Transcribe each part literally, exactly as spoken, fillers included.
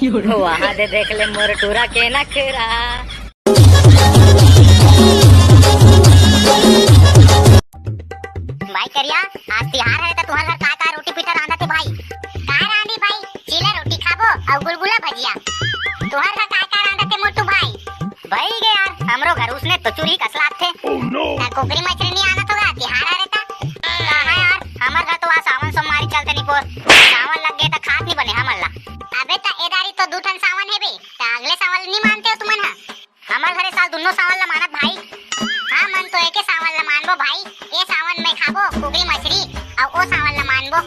वहाँ दे देख ले मोर टूरा के नखरा। भाई करिया, आज तिहार है त तुहर घर का का रोटी पीठा रांधत हे भाई? का रांधी भाई? चीला रोटी खाबो अउ गुलगुला भजिया। तुहर घर का का रांधत हे मोटू भाई? भई गे यार, हमरो घर उसने तो चुरही कस लागथे। Oh no! त कुकरी मछरी नी आनत होगा, तिहार हरे त। कहाँ यार, हमर घर तो आज सावन सोमवारी चलते नी पोर। सावन लग गे त खात नी बने हमन ला। अबे त ए दारी तो दू ठन सावन हे बे, त अगले सावन नी मानते हो तुमन ह? हमर घरे साल दुनो सावन ला मानत भाई। हाँ, मन तो एके सावन ला मानबो भाई। ए सावन में खाबो कुकरी मछरी, अउ ओ सावन ला मानबो।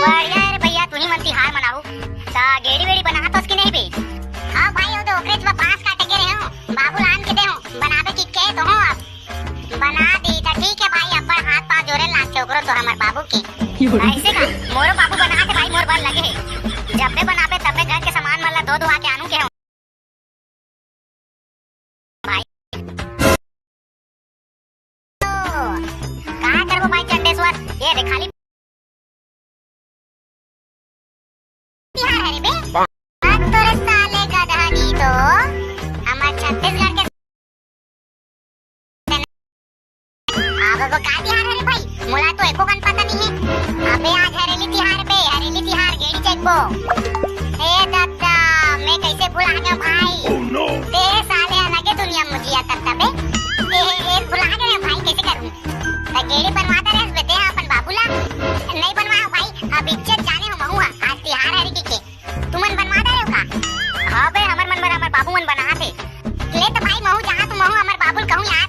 बढ़िया रे भैया, तुही मन तिहार मनाहू। त गेड़ी वेड़ी बनाहत होस कि नहीं बे? हाँ भाई, ओ दे ओकरेच बर बांस काटे गे रहेंव, बाबू ला आन के देहूँ, बनाबे कि कहे तो हूँ अब। बना दी त ठीक है भाई, अब्बड़ हाथ पाँव जोरे लागथे ओकरो तो हमर बाबू के। ऐसे का? मोरो बाबू बनाथे भाई, मोर बर लगे हे। जब्बे बनाबे तब्बे घर के सामान मन ला धो धुआ के आनू के हूँ। भाई। का करबो भाई चंडेश्वर, ये रे खाली तिहार हरे बे। अब तोरे साले गधा नी तो हमर छत्तीसगढ़ के अब वो का तिहार हरे भाई? मोला तो एको कन पता नहीं है। अबे आज हरेली तिहार बे, हरेली तिहार गेड़ी चघबो। ए दद्दा, मैं कैसे भुला गया भाई? Oh no! तेरे साले अलगे दुनिया में जिया करता बे। ए, ए, भुला गया भाई, कैसे करूं? त गेड़ी बनवा दे रे बे, ते अपन बाबू ला। नहीं बनवाओ भाई, अब इज्जत जाने हो महुआ, आज तिहार हरे की के। तुमन बनवा डारेव का? हाँ बे, हमर मन बर हमर बाबू मन बनात हे। ले त भाई, महू जहाँ तू महू हमर बाबू ल कहूँ यार।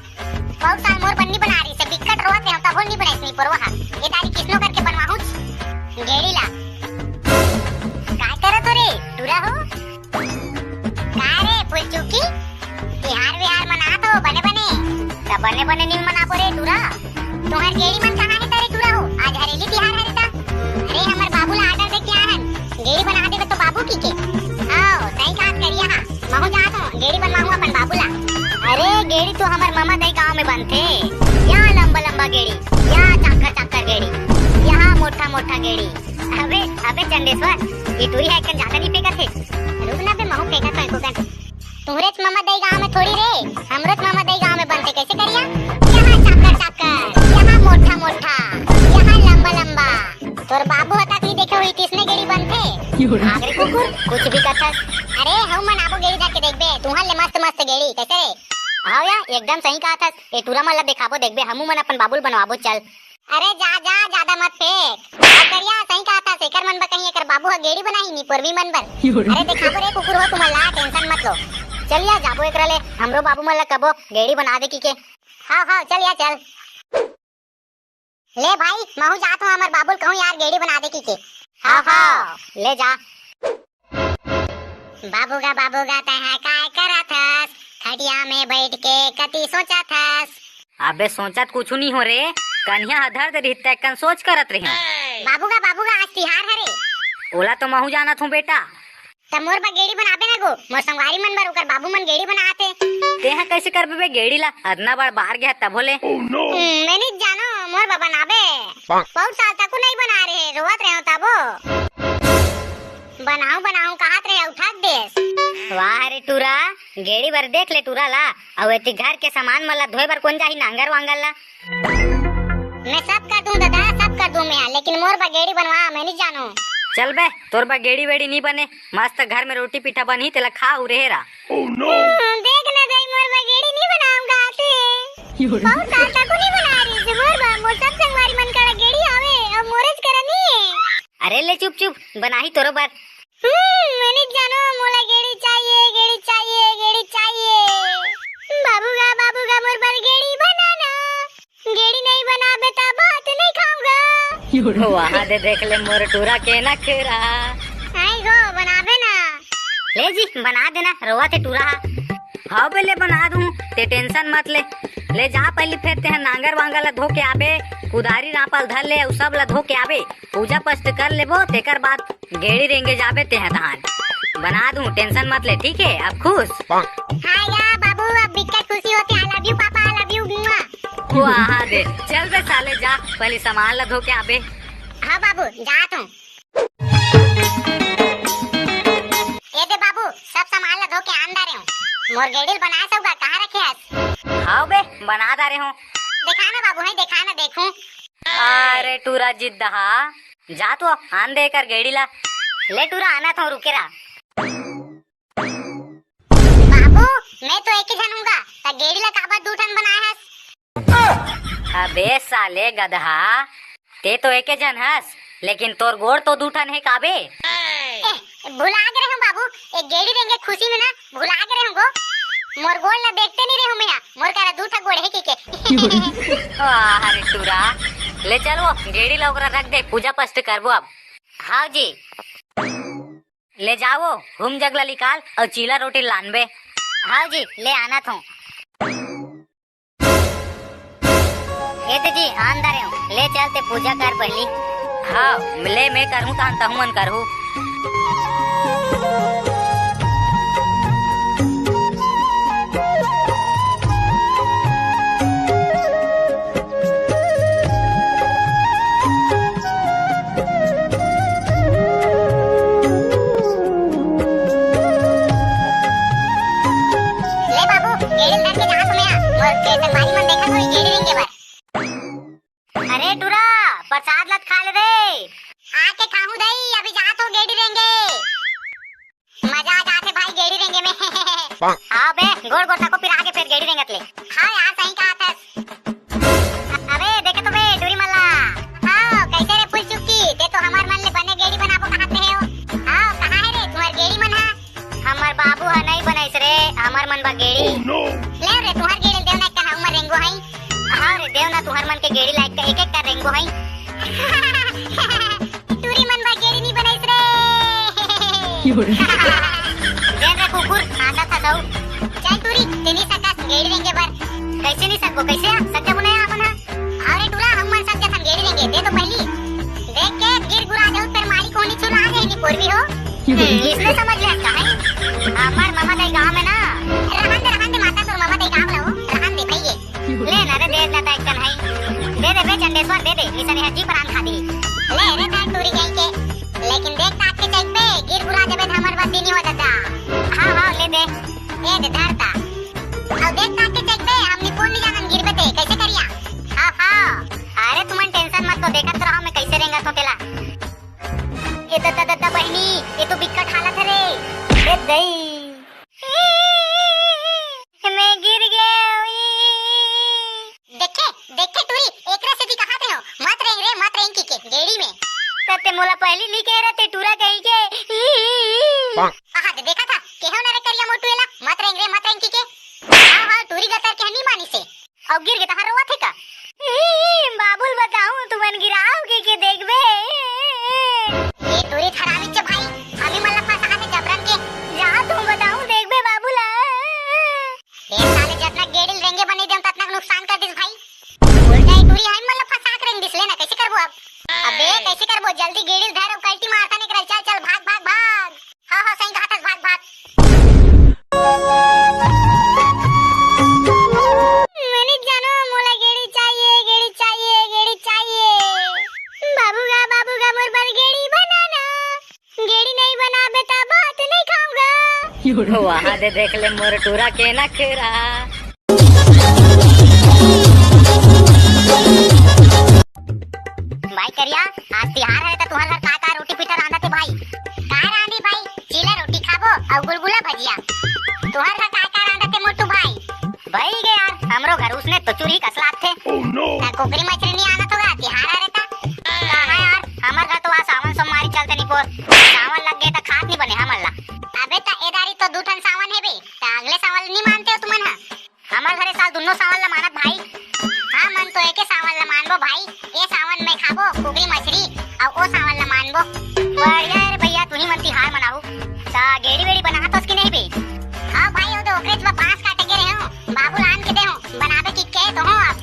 बहुत साल मोर बन्नी बना रही से, बिकट रोवत हे, तभो नी बनाइस नी पोरवा हा। ये दारी किसनो करके बनवाहूँ गेड़ी ला। काय करत हो रे, टूरा हो? का रे, फुलचुकी? तिहार विहार मनात हो, बने बने? त बने बने नी मनाबो रे, टूरा। तुहर गेड़ी मन कहाँ हे तारे टूरा हो? आज हरेली तिहार हरे ता। अरे हमर बाबू ला order दे के आए हन। गेड़ी बना देबे तो बाबू की के। आओ, सही बात करिया हा। महू जात हूँ, गेड़ी बनवाहूँ अपन बाबू ला। अरे गेड़ी तो हमर ममा दई गांव में बनथे। यहाँ लंबा लंबा गेड़ी, यहाँ चाकर चाकर गेड़ी, यहाँ मोटा मोटा गेड़ी। अबे, अबे चंडेश्वर, ये टूरी हा एक कन ज्यादा नी फेंकत हे। रुक ना बे, महू फेंकत हूँ एको कन। तुहरेच ममा दई गांव में थोड़ी रे, हमरोच ममा दई गांव में बनथे, कैसे करिया? यहाँ चाकर चाकर, यहाँ मोटा मोटा, यहाँ लंबा लंबा। तोर बाबू ह तक नी देखे होही, तिसने गेड़ी बनथे। भाग रे कुकुर, कुछ भी कथस। अरे हऊ मन आबो गेड़ी धर के देखबे, तुहर ले मस्त मस्त गेड़ी, कैसे रे? हाँ या, एकदम सही कहा थस। ए टूरा मन ला देखाबो, देखबे, हमू मन अपन बाबू ल बनवाबो, चल। अरे जा, जा, ज्यादा मत फेंक। अब करिया सही कहा थस, एकर मन बर कहीं एकर बाबू ह गेड़ी बनाही नी पोरवी मन बर। अरे देखाबो रे कुकुर हो तुमन ला, tension मत लो। चल या जाबो एकरा ले, हमरो बाबू मन ला कबो गेड़ी बना दे की के। हाँ, हाँ, चल या, चल। ले भाई, महू जात हूँ, हमर बाबू ल कहूँ यार, गेड़ी बना दे की के। हाँ, हाँ, ले जा। बाबू गा, बाबू गा, तैं हा काय करत हस? खटिया में बैठ के कति सोचत हस? अबे सोचत कुछु नी हो रे, कनिहा ह धर दे रिहिस तैं कन सोच करत रहिस। बाबू गा, बाबू गा, आज तिहार हरे। ओला तो महू जानत हूँ बेटा। त मोर बर गेड़ी बनाबे ना गो, मोर संगवारी मन बर, ओकर बाबू मन गेड़ी बनात हे। तेहा कैसे करबे बे गेड़ी ला? अतना बड़ बार गे तभो ले। हम्म, मैं नी जानो, मोर बर बनाबे। बहुत साल तक नहीं बना रहे, रोवत रहे तबो। बनाऊं बनाऊं कहत रहे, उठा देस। वाह रे टूरा, गेड़ी बर देख ले टूरा ला, अउ एती घर के सामान मन ला धोए बर कोन जाही नांगर वांगर ला? मैं सब कर दूं दादा, सब कर दूं मैं, लेकिन मोर बर गेड़ी बनवा, मैं नहीं जानूं। चल बे, तोर बर गेड़ी वेड़ी नी बने, मस्त घर में रोटी पीठा बनही, तेला खा अउ रेहे रा। हम्म, देख ना दाई, मोर बर गेड़ी नी बनाऊंगा आते। बहुत साल तक नी बना रही से मोर बर, मोर सब संगवारी मन करा गेड़ी आवे, अउ मोरेच करा नी है। अरे ले चुप चुप, बनाही तोरो बर। हम्म, मैं नहीं जानो, मोला गेड़ी चाहिए, गेड़ी चाहिए, गेड़ी चाहिए। बाबू गा, बाबू गा, मोर बर गेड़ी बनाना। गेड़ी नहीं बनाबे त भात नहीं खाऊंगा। वहाँ दे देख ले मोर टूरा के नखरा। आई गो, बनाबे ना। ले जी, बना देना, रोवत हे टूरा हा। हाँ बे, ले बना दूँ, ते tension मत ले। ले जा पहली फेर ते नांगर वांगर ला धो के आबे, कुदारी रापा ल धर ले, अउ सब ला धो के आबे, पूजा पाठ कर लेबो, तेकर बाद गेड़ी रेंगे जाबे तेहा तहान। बना दूं, tension मत ले, ठीक है? अब खुश? हाँ या बाबू, अब बिकट खुशी होथे। I love you papa, I love you, मुआ। वाह दे, चल बे साले, जा, पहले सामान ला धो के आबे। हाँ बाबू, जात हूँ। ए दे बाबू, सब सामान ला धो के आन डारे हूँ। मोर गेड़ी ल बनाए सउगा, कहाँ रखे हस? हाव बे, बना डारे हूँ। देखा ना बाबू, है देखा ना, देखूं। अरे टूरा जिद्दहा, जा तो आन दे कर गेड़ी ला। ले टूरा, आना था, रुके रहा। बाबू, मैं तो एक ही झन हूँगा, त गेड़ी ला काबर दू ठन बनाए हस? अबे साले गदहा, ते तो एके झन हस, लेकिन तोर गोड़ तो दू ठन हे काबे? ए, भुला गे रहे हूँ बाबू, एक गेड़ी रेंगे खुशी में ना, भुला गे रहे हूँ गो। मोर गोड़ ला देखते नहीं रहे हूँ मैं, मोर करा दू ठा गोड़ हे की के। वाह रे टूरा, ले चल वो गेड़ी ला ओकरा रख दे, पूजा पाठ करबो अब। हाँ जी। ले जावो, हुम जग ला निकाल अउ चीला रोटी लानबे। हाँ जी, ले आना थो। ए दे जी, आन डारे हूँ। ले चल ते पूजा कर पहली। हाँ, ले मैं करहूँ, तान तहु मन करहू। ले बाबू, गेड़ी ल धर के जात हूँ मैं, मोर के संगवारी मन देखत होही गेड़ी रेंगे बर। अरे टूरा, प्रसाद लत खा ले रे। आके खाहूँ दई, अभी जात हूँ गेड़ी रेंगे। मजा आ जात हे भाई गेड़ी रेंगे में। हाँ बे, गोड़ गोड़ तको पिरा के फेर गेड़ी रेंगत ले। हाँ यार, सही कहा था। अबे देखे तो बे टूरी मन ला। हाँ, कैसे रे फूल चुक्की, ते तो हमार मन ले बने गेड़ी बनाबो कहत रहे हो। हाँ, कहाँ है रे तुम्हार गेड़ी मन हा? हमर बाबू ह नहीं बनाइस रे, हमर मन बा गेड़ी। ले रे, तुम्हार गेड़ी देव ना कहा उमर रेंगो हई। हाँ रे, देव ना तुम्हार मन के गेड़ी लायक के एक एक कर रेंगो हई। टूरी मन बा गेड़ी नहीं बनाइस रे। देन रे कुकुर, आंदा था दऊ। चल टूरी, तेनी सकस गेड़ी रेंगे बर। कैसे नहीं सकबो, कैसे आ? सक जाबो नहीं अपन हा। अरे टूरा, हम मन सक जथन गेड़ी रेंगे, दे तो पहली। देख के गिर गुरा जाऊ, तेरे मारी कोनी चुला आ जाएगी पूर्वी हो। हम्म, इसने समझ लिया का है? हमार मामा दाई गांव में ना। रहन दे, रहन दे माता, तोर मामा दाई गांव ला हो। रहन दे भैये। ले ना रे, दे ना दाई कन है। दे दे बे चंडेश्वर, दे दे, निसने हजी प्राण खा दे। ले रे दाई टूरी गई के। लेकिन देख ताक के चेक पे, गिर गुरा जबे हमर बस दिन ही हो दादा। हाँ, हाँ, ले दे। ए दे धरता। अब देख ताक के चेक पे, हमनी कोन नहीं जानन गिरबे ते, कैसे करिया? हाँ, हाँ। अरे तुमन tension मत लो, देखत रहो मैं कैसे रेंगत हो तेला। ए दद्दा, दद्दा बहिनी, ये तो बिकट हालत है रे। ए दई। मैं गिर गया। देखे, देखे टूरी, एकरा से भी कहा थे हो, मत रेंग रे, मत रेंग की के, गेड़ी में। तब ते मोला पहली ली कह रहे थे, टूरा कहीं के। कहा दे, देखा था, केहो ना रे करिया मोटू एला, मत रेंग रे, मत रेंग की के। हाँ, हाँ, टूरी गतर के नहीं मानी से। अउ गिर के तहां रोवत हे का? ई, बाबू ल बताहूं, तुमन गिराव के, के देखबे। ए टूरी थरामी चे भाई, अभी मन ल फंसा दे जबरन के। जा तुम बताहूं, देखबे बाबू ला। ए साले जतना गेड़ी ल रेंगे बने देम, ततना नुकसान कर दिस भाई। उल्टा ए टूरी हाई मन ल फंसा के रेंग दिस, ले ना, कैसे करबो अब? अबे, कैसे करबो? जल्दी गेड़ी ल धर, अब कल्टी मारता नहीं कर, चल, चल, भाग, भाग, भाग। हाँ, हाँ, सही कहा था, भाग, भाग। मनीष जानो, मोला गेड़ी चाहिए, गेड़ी चाहिए, गेड़ी चाहिए। बाबू गा, बाबू गा, मोर बर गेड़ी बनाना। गेड़ी नहीं बनाबे त भात नहीं खाऊंगा। वहाँ दे देख ले मोर टूरा के नखरा। भाई करिया, आज तिहार है त तुहर घर का का रोटी पीठा रांधत हे भाई? का रांधी भाई? चीला रोटी खाबो अउ गुलगुला भजिया। तुहर घर का का रांधत हे मोटू भाई? भाई गे यार, हमरो घर उसने तो चूरी कसलात थे। Oh no! त कुकरी मछरी नहीं आना तो गा, तिहार है रहता। कहा यार, हमर घर तो आज सावन सोमवारी चलते नहीं पोर। सावन लग गए त खात नहीं बने हमन ला। अबे त एदारी तो दू ठन सावन है बे, त अगले सावन नहीं मानते हो तुमन हा? हमर घरे साल दुन्नो सावन ल मानत भाई। हाँ, मन तो एके सावन ल मानबो भाई। ए सावन में खाबो कुकरी मछरी, अउ ओ सावन ल मानबो। बढ़िया रे भैया, तुही मन तिहार मनाऊ। त गेड़ी वेड़ी बनात हस कि नहीं बे? हाँ भाई, वो तो ओकरे च बांस काटे के रहे हो, बाबू लान के दे हो, बनाबे की के तो हो अब।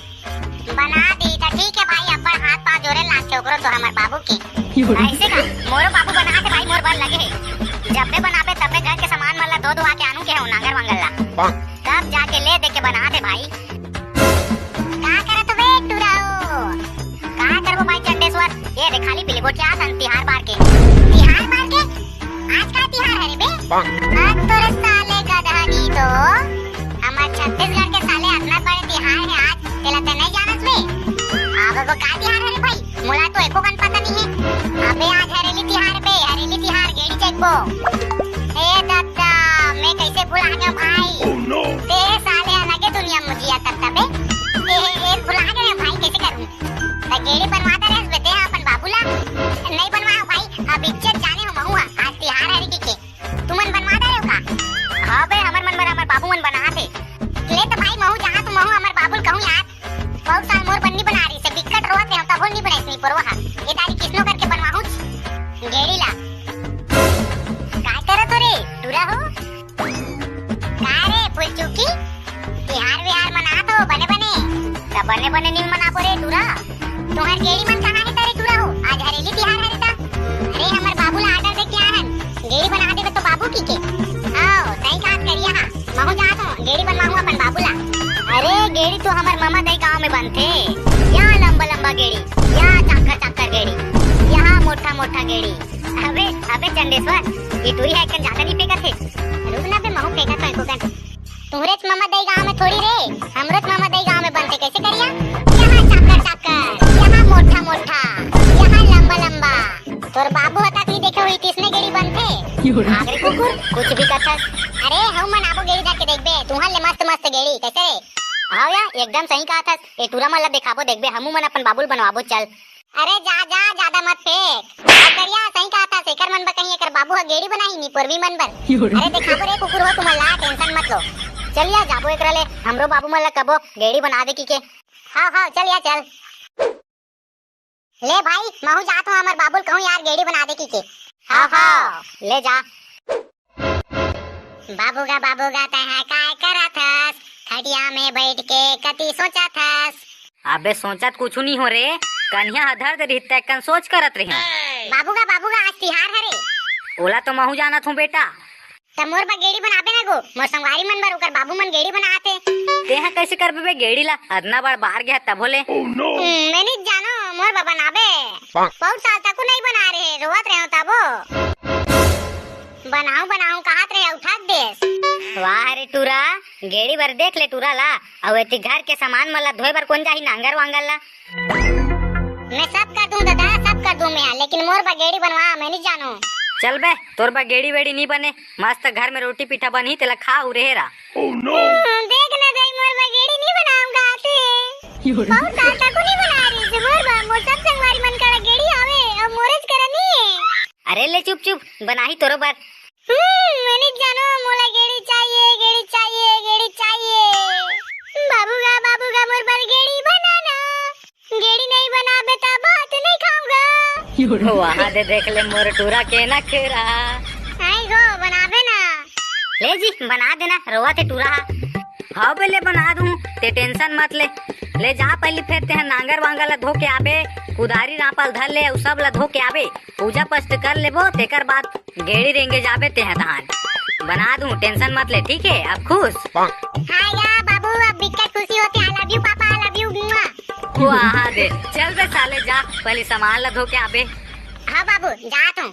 बना दी त ठीक है भाई, अब्बड़ हाथ पाँव जोरे लागथे ओकरो तो हमर बाबू के। ऐसे का? मोरो बाबू बनात हे भाई, मोर बर लगे हे। जब बे बनाबे तब बे घर के सामान मन ला धो धुआ के आनू के हो नांगर वांगर ला। तब जाके ले दे के बनात हे भाई। का करत हो बे टुराओ? का करबो भाई चंडेश्वर? ये रे खाली पीली गोठिया सन तिहार बार के। तिहार बार के? आज का तिहार है रे बे? हद तोरे साले गदहा की तो। हमर छत्तीसगढ़ के साले अतना बड़े तिहार हे आज, तेला ते नहीं जानस बे? अब वो का तिहार हे रे भाई? मोला तो एको कन पता नहीं हे। अबे आज हरेली तिहार बे, हरेली तिहार, गेड़ी चघबो। ए दद्दा, मैं कैसे भुला गया भाई? ते साले अलगे दुनिया में जिया करता बे। ए, ए, ए, भुला गया भाई, कैसे करूं? त गेड़ी बनवा दे रे बे ते हा अपन बाबू ला। नहीं बनवाओ भाई, अब इज्जत जाने हो महू हा, आज तिहार हरे की के। तुमन बनवा दे रे का? हाँ बे, हमर मन बर हमर बाबू मन बना थे। ले त भाई महू जहाँ तू महू हमर बाबू ल कहूँ यार। बहुत साल मोर बन्नी बना रही से बिकट रोवत रहे, तभो नहीं बनाइस नहीं पोरवा हा। ये तारी किसनो करके बनवाहूँ गेड़ी ला। काय करत हो रे, टूरा हो? का रे फुलचुकी, तिहार विहार मनात हो बने बने? त बने बने नी मनाबो रे टूरा। तुहर गेड़ी मन कहाँ हे तारे टूरा हो? आज हरेली तिहार हरे ता। अरे हमर बाबू ला order दे के आए हन, गेड़ी बना देबे तो बाबू की के। आओ, सही बात करिया हा। महू जात हूँ, गेड़ी बनवाहूँ अपन बाबू ला। अरे गेड़ी तो हमर ममा दई गांव में बनथे। या लंबा लंबा गेड़ी, या चाकर चाकर गेड़ी, यहाँ मोटा मोटा गेड़ी। अबे, अबे चंडेश्वर, ये टूरी हा एक कन ज्यादा नहीं फेंकत हे। रुक ना बे, महू फेंकत हूँ एको कन। तुहरेच ममा दई गांव में थोड़ी रे, हमरोच ममा दई गांव में बनथे। कैसे करिया? यहाँ चाकर चाकर, यहाँ मोटा मोटा, यहाँ लंबा लंबा। तोर बाबू हा तक नहीं देखे होही, किसने गेड़ी बनथे? आगरे कुकुर, कुछ भी कथस। अरे, हऊ मन आबो गेड़ी धर के देखबे, तुहर ले मस्त मस्त गेड़ी, कैसे? हाँ या, एकदम सही कहा थस। ए टूरा मन ला देखाबो, देखबे, हमू मन अपन बाबू ल बनवाबो, चल। अरे जा, जा, ज्यादा मत फेंक। अउ करिया, सही कहा थस, एकर मन बर कहीं एकर बाबू ह गेड़ी बनाही नी, पोरवी मन बर। अरे देखाबो रे कुकुर हो तुमन ला, tension मत लो। चल या, जाबो एकरा ले, हमरो बाबू मन ला कबो गेड़ी बना दे की के। हाँ, हाँ, चल या, चल। ले भाई, महू जात हूँ, हमर बाबू ल कहूँ यार, गेड़ी बना दे की के। हाँ, हाँ, ले जा। बाबू गा, बाबू गा, तैं हा काय करत हस? खटिया में बैठ के कति सोचत हस? अबे सोचत कुछु नहीं हो रे, कनिहा हा धर दे रहिस तैं कन सोच करत रहिस। बाबू गा, बाबू गा, आज तिहार हरे। ओला तो महू जानत हूँ बेटा। त मोर बर गेड़ी बनाबे ना गो, मोर संगवारी मन बर ओकर बाबू मन गेड़ी बनात हे। तेहा कैसे करबे बे गेड़ी ला? अतना बड़ बार गया तभो ले। हम्म, मैं नहीं जानो, मोर बर बनाबे। बहुत साल तक नहीं बना रहे, रोवत रहे तबो। बनाऊं, बनाऊं, कहत रहे, उठा देस। वाह रे टूरा, गेड़ी बर देख ले टूरा ला, अउ एती घर के सामान मन ला धोए बर कोन जाही नांगर वांगर ला? मैं सब कर दूं दादा, सब कर दूं मैं, लेकिन मोर बर गेड़ी बनवा, मैं नहीं जानूं। चल बे, तोर बर गेड़ी वेड़ी नहीं बने, मस्त घर में रोटी पीठा बनही, तेला खा अउ रहे रा। हम्म, देख ना दाई, मोर बर गेड़ी नहीं बनाऊंगा आते। बहुत साल तक नहीं बना रही, मोर बर, मोर सब संगवारी मन करा गेड़ी आवे, अब मोरेज करा नहीं है। अरे ले चुप चुप, बनाही तोरो बर। हम्म, मैं नहीं जानो, मोला गेड़ी चाहिए, गेड़ी चाहिए, गेड़ी चाहिए। बाबू गा, बाबू गा, मोर बर गेड़ी बनाना। गेड़ी नहीं बनाबे त भात नहीं खाऊंगा। वाह दे देख ले मोर टूरा के नखरा। आई गो, बनाबे ना। ले जी, बना देना, रोवत हे टूरा हा। हाँ बे, ले बना दूं, ते tension मत ले। ले जा पहली फेर तेहा नांगर वांगर ला धो के आबे, कुदारी रांपा ल धर ले, अउ सब ला धो के आबे। पूजा पाठ कर लेबो, तेकर बाद गेड़ी रेंगे जाबे तेहा धान। बना दूं, tension मत ले, ठीक है? अब खुश? हाँ या बाबू, अब बिकट खुशी होती। I love you papa, I love you, मुआ। वाह दे, चल बे साले, जा, पहली सामान ला धो के आबे। हाँ बाबू, जात हूँ।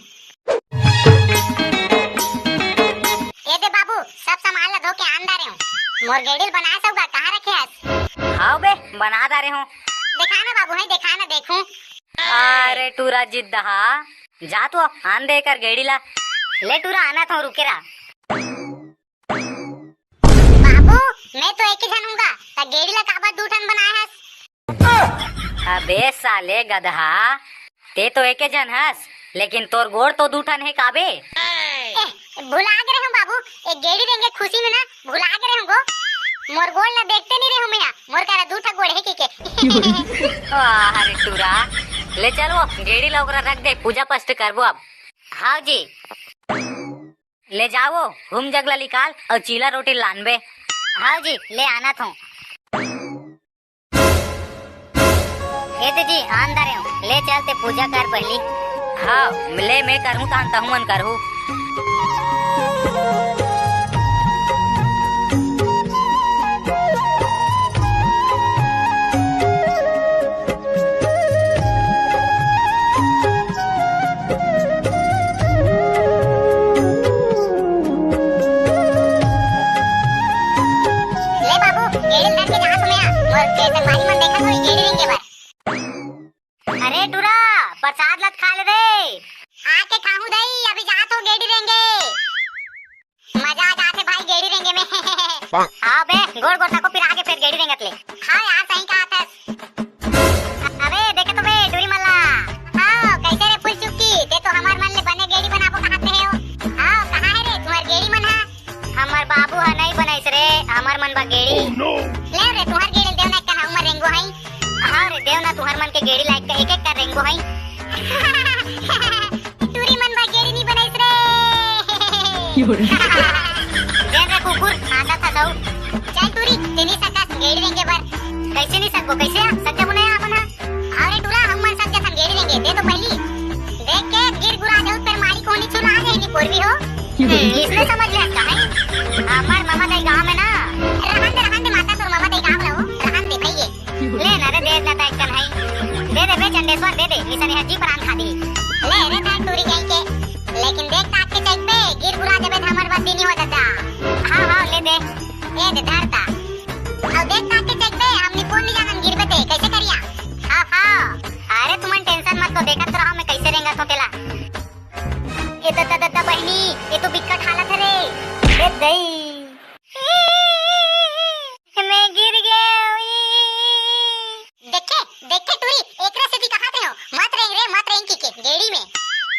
ए दे बाबू, सब सामान ला धो के आन डारे हूँ। मोर गेड़ी ल बनाए सउगा, कहाँ रखे हस? हाव बे, बना डारे हूँ। देखा ना बाबू, है देखा ना, देखूं। अरे टूरा जिद्दहा, जा तो आन दे एकर गेड़ी ला। ले टूरा, आना था, रुके रहा। बाबू, मैं तो एक ही झन हूँगा, त गेड़ी ला काबर दू ठन बनाए हस? अबे साले गदहा, ते तो एके झन हस, लेकिन तोर गोड़ तो दू ठन हे काबे? ए, भुला गे रहेंव बाबू, ए गेड़ी रेंगे खुशी में ना भुला गे रहेंव गो। मोर गोड़ ला देखते नहीं रहेंव मैं, मोर करा दू ठा गोड़ हे की के। वाह रे टूरा, ले चल वो गेड़ी ला ओकरा रख दे, पूजा पाठ करबो अब। हाँ जी। ले जावो, हुम जग ला निकाल अउ चीला रोटी लानबे। हाँ जी, ले आना थो। ए दे जी, आन डारे हूँ, ले चल ते पूजा कर पहली। हाँ, ले मैं करहूँ, तहन तहु मन करहू। गेड़ी धर के जात हँव मैं, मोर के संगवारी मन देखत होही गेड़ी रेंगे बर। अरे टूरा, प्रसाद ला त खा ले रे। आके खाहूँ दई, अभी जात हँव गेड़ी रेंगे। मजा आ जाथे भाई गेड़ी रेंगे में। हाँ बे, गोड़ गोड़ तको पिरा के फेर गेड़ी रेंगत ले। हाँ यार, सही कहा थस। अबे देखे तो बे टूरी मन ला। हाँ, कैसे रे फूल चुक्की, ते तो हमर मन ले बने गेड़ी बनाबो कहत हे हो। हाँ, कहाँ हे रे तुम्हर गेड़ी मन हा? हमर बाबू हा नहीं बनाइस रे, हमर मन बा गेड़ी। ले रे, तुम्हर गेड़ी देव ना, एक कन हमर रेंगो हई। हाँ रे, देव ना, तुम्हर मन के गेड़ी लायक का एक एक का रेंगो हई। टूरी मन बर गेड़ी नी बनाइस रे। जेन रे कुकुर, आदत हसऊ। चल टूरी, ते नी सकस गेड़ी रेंगे बर। कैसे नी सकबो, कैसे आ? सक जाबो ना अपन हा। अरे टूरा, हम मन सक जाथन गेड़ी रेंगे, दे तो पहली। देख के गिर गुरा जाहू, फेर मारी कोनी छुला जाही नी पोरवी हो। हम्म, इसने समझ ले का है? हमर ममा दाई गाँव में ना। रहन दे, रहन दे माता, तोर ममा दाई गाँव ला हो। रहन दे भैये। ले ना रे, दे ना, तैं कन हई। दे दे बे चंडेश्वर, दे दे, निसने हर जी प्राण खा दे। ले रे धन टूरी गई के। लेकिन देख ताक के चइक बे, गिर गुरा जबे त हमर बस नी हो दादा। हाँ, हाँ, ले दे। ए दे धर ता। अब देख ताक के चइक बे, हमनी कोन नी जानन गिरबे ते, कैसे करिया? हाँ, हाँ। अरे तुमन tension मत लो, देखत रहो मैं कैसे रेंगत हूँ तेला। ए दद्दा, दद्दा बहिनी, ये तो बिकट हालत है रे। ए दई। मैं गिर गया। देखे, देखे टूरी, एकरा से भी कहा थे हो, मत रेंग रे, मत रेंग की के, गेड़ी में।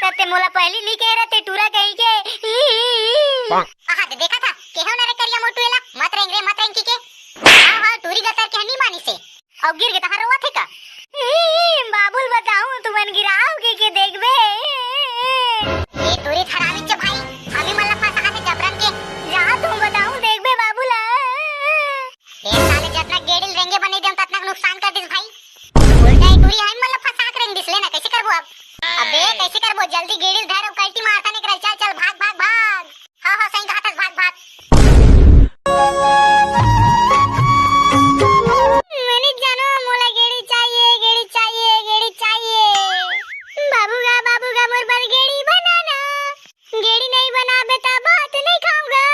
त ते मोला पहली नी कहे रहते टूरा कहीं के। आहा, दे देखा था, केहो न रे करिया मोटू एला, मत रेंग रे, मत रेंग की के। हाँ, हाँ, टूरी गतर के नी मानी से। अउ गिर के तहां रोवत हे का? ई, बाबुल बताऊं, तुमन गिराव के, के देखबे। ए, टूरी थरामी चे भाई, हमी मन ला फंसा के जबरन के। जा तू बताऊं, देखबे बाबू ला। ए साले, जतना गेड़ी ल रेंगे बने देम, ततना के नुकसान कर दिस भाई। उल्टा ए टूरी हमी मन ला फंसा के रेंग दिस, ले ना, कैसे करबो अब? अबे, कैसे करबो? जल्दी गेड़ी ल धर अउ कल्टी मारता नहीं कर, चल, चल, भाग, भाग, भाग। हाँ, हाँ, सही कहा थस, भाग, भाग। मनीष जानो, मोला गेड़ी चाहिए, गेड़ी चाहिए, गेड़ी चाहिए। बाबू गा, बाबू गा, मोर बर गेड़ी बनाना। गेड़ी नहीं बनाबे त भात नहीं खाऊंगा।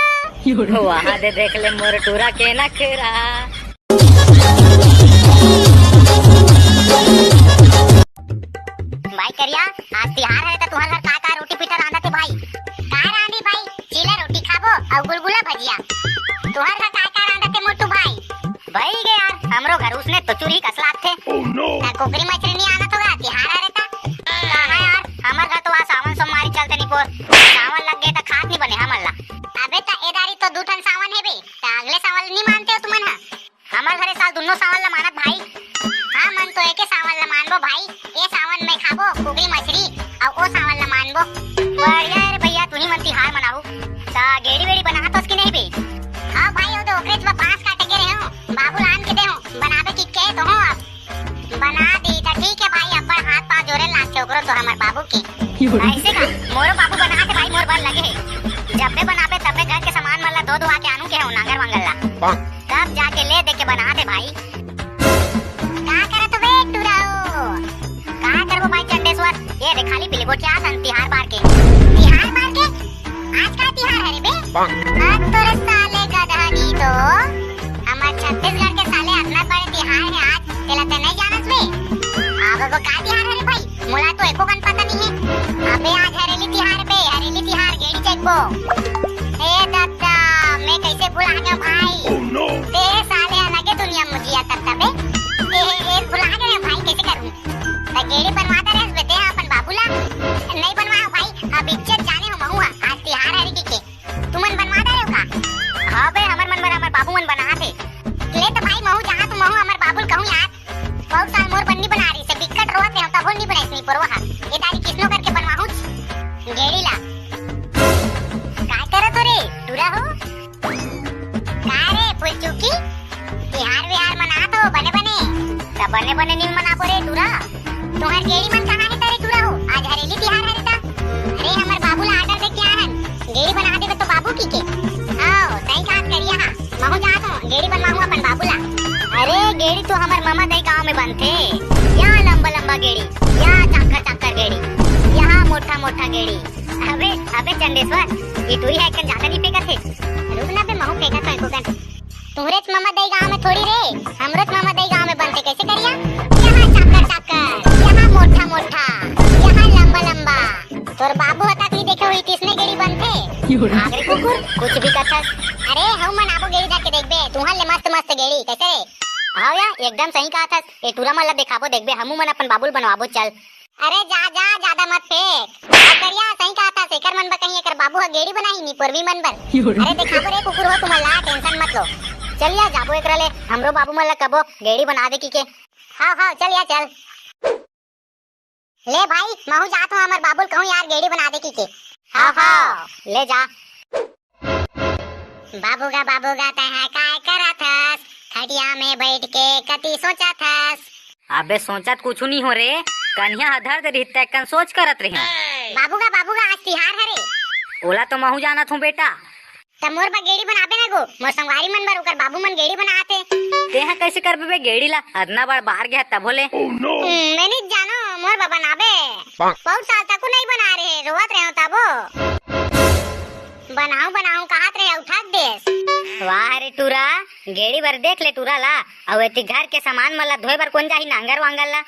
वहाँ दे देख ले मोर टूरा के नखरा। भाई करिया, आज तिहार है त तुहर घर का का रोटी पीठा रांधत हे भाई? का रांधी भाई? चीला रोटी खाबो अउ गुलगुला भजिया। तुहर घर का का रांधत हे मोटू भाई? भाई गे यार, हमरो घर उसने तो चूरी कसलात थे। Oh no! ना कुकरी मछरी नहीं आना तो गा, तिहार है रे ता। कहाँ यार, हमर घर तो आज सावन सोमवारी चलते नहीं पोर। सावन लग गए त खात नहीं बने हमन ला। अबे त ए दारी तो दू ठन सावन है बे, त अगले सावन नहीं मानते हो तुमन हा? हमर घरे साल दुन्नो सावन ला मानत भाई। हाँ, मन तो एके सावन ला मानबो भाई। ए सावन में खाबो कुकरी मछरी, अउ ओ सावन ला मानबो। बढ़िया रे भैया, तुही मन तिहार मनाहू। त गेड़ी वेड़ी बनाहत होस कि नहीं बे? हाँ भाई, ओ तो ओकरे च बांस काटे के रहे हो, बाबू लान के दे हो, बनाबे की के तो हो अब। बना दी त ठीक है भाई, अब्बड़ हाथ पाँव जोरे लागथे ओकरो तो हमर बाबू के। ऐसे का? मोरो बाबू बनाथे भाई, मोर बर लगे हे। जब बे बनाबे तब बे घर के सामान मन ला धो धुआ के आनू के हो नांगर वांगर ला। तब जाके ले दे के बनाथे भाई। का करत हो बे टुराओ? का करबो भाई चंडेश्वर? ये रे खाली पीली गोठिया सन तिहार बार के। तिहार बार के? आज का तिहार हरे बे? आज तोरे साले गधा नी तो। हमर छत्तीसगढ़ के साले अतना बड़े तिहार हे आज, तेला ते नहीं जानस बे? अब वो का तिहार हरे भाई? मोला तो एको कन पता नहीं है। अबे आज हरेली तिहार बे, हरेली तिहार गेड़ी चेकबो। ए दद्दा, मैं कैसे भुला गया भाई? Oh no! ते साले अलगे दुनिया में जिया करता बे। ए, ए, भुला गया भाई, कैसे करूँ? त गेड़ी बनवा दे रे बे ते अपन बाबू ला। नहीं बनवाओ भाई, अब इज्जत जाने हो महू हा। आज तिहार हरे की के। तुमन बनवा दे रे का? हाँ बे, हमर मन बर हमर बाबू मन बनाथे। ले त भाई महू जहाँ तू महू हमर बाबू ल कहूँ यार। बहुत साल मोर बन्नी बना रही से बिकट रोवत हे, तभो नहीं बनाइस नहीं परवा हा। ये दारी किसनो करके बनवाहूँ गेड़ी ला। काय करत हो रे, टूरा हो? का रे फुलचुकी, तिहार विहार मनात हो बने बने? त बने बने नी मनाबो रे टूरा। तुहर गेड़ी मन कहाँ हे तरे टूरा हो? आज हरेली तिहार हरे ता। अरे हमर बाबू ला order दे के आए हन, गेड़ी बना देबे तो बाबू की के। आओ, सही बात करिया हा। महू जात हूँ, गेड़ी बनवाहूँ अपन बाबू ला। अरे गेड़ी तो हमर ममा दई गाँव में बनथे। या लंबा लंबा गेड़ी, या चाकर चाकर गेड़ी, यहाँ मोटा मोटा गेड़ी। अबे, अबे चंडेश्वर, ये टूरी हा एक कन ज्यादा नहीं फेंकत हे। रुक ना बे, महू फेंकत हूँ एको कन। तुहरेच ममा दई गांव में थोड़ी रे, हमरोच ममा दई गांव में बनथे। कैसे करिया? यहाँ चाकर चाकर, यहाँ मोटा मोटा, यहाँ लंबा लंबा। तोर बाबू ह तक नहीं देखे होही, तिसने गेड़ी बनथे। भाग रे कुकुर, कुछ भी कथस। अरे, हमू मन आबो गेड़ी धर के देखबे, तुहर ले मस्त मस्त गेड़ी। कैसे रे? हाव या, एकदम सही कहा थस। ए टूरा मन ला देखाबो, देखबे, हमू मन अपन बाबू ल बनवाबो, चल। अरे जा, जा, ज्यादा मत फेंक। अब करिया सही कहा थस, एकर मन बर कहीं एकर बाबू ह गेड़ी बनाही नी, पोरवी मन बर। अरे देखाबो रे कुकुर हो, तुमन ला tension मत लो। चल या, जाबो एकरा ले, हमरो बाबू मन ला कबो गेड़ी बना दे की के। हाव, हाव, चल या, चल। ले भाई, महू जात हूँ, हमर बाबू ल कहूँ यार, गेड़ी बना दे की के। हाव, हाव, ले जा। बाबू गा, बाबू गा, तैं हा काय करत हस? खटिया में बैठ के कति सोचत हस? अबे सोचत कुछु नी हो रे, कनिहा ह धर दे रिहिस, तैं कन सोच करत रहिस। बाबू गा, बाबू गा, आज तिहार हरे। ओला तो महू जानत हूँ बेटा। त मोर बर गेड़ी बनाबे ना गो, मोर संगवारी मन बर ओकर बाबू मन गेड़ी बनात हे। तेहा कैसे करबे बे गेड़ी ला? अतना बड़ बार गया तभो ले। हम्म, मैं नहीं जानो, मोर बर बनाबे। बहुत साल तक नहीं बना रहे, रोवत रहे हो तबो। बनाऊं बनाऊं कहत रहे, उठा देस। वाह रे टूरा, गेड़ी बर देख ले टूरा ला, अउ एती घर के सामान मन ला धोए बर कोन जाही नांगर वांगर ला?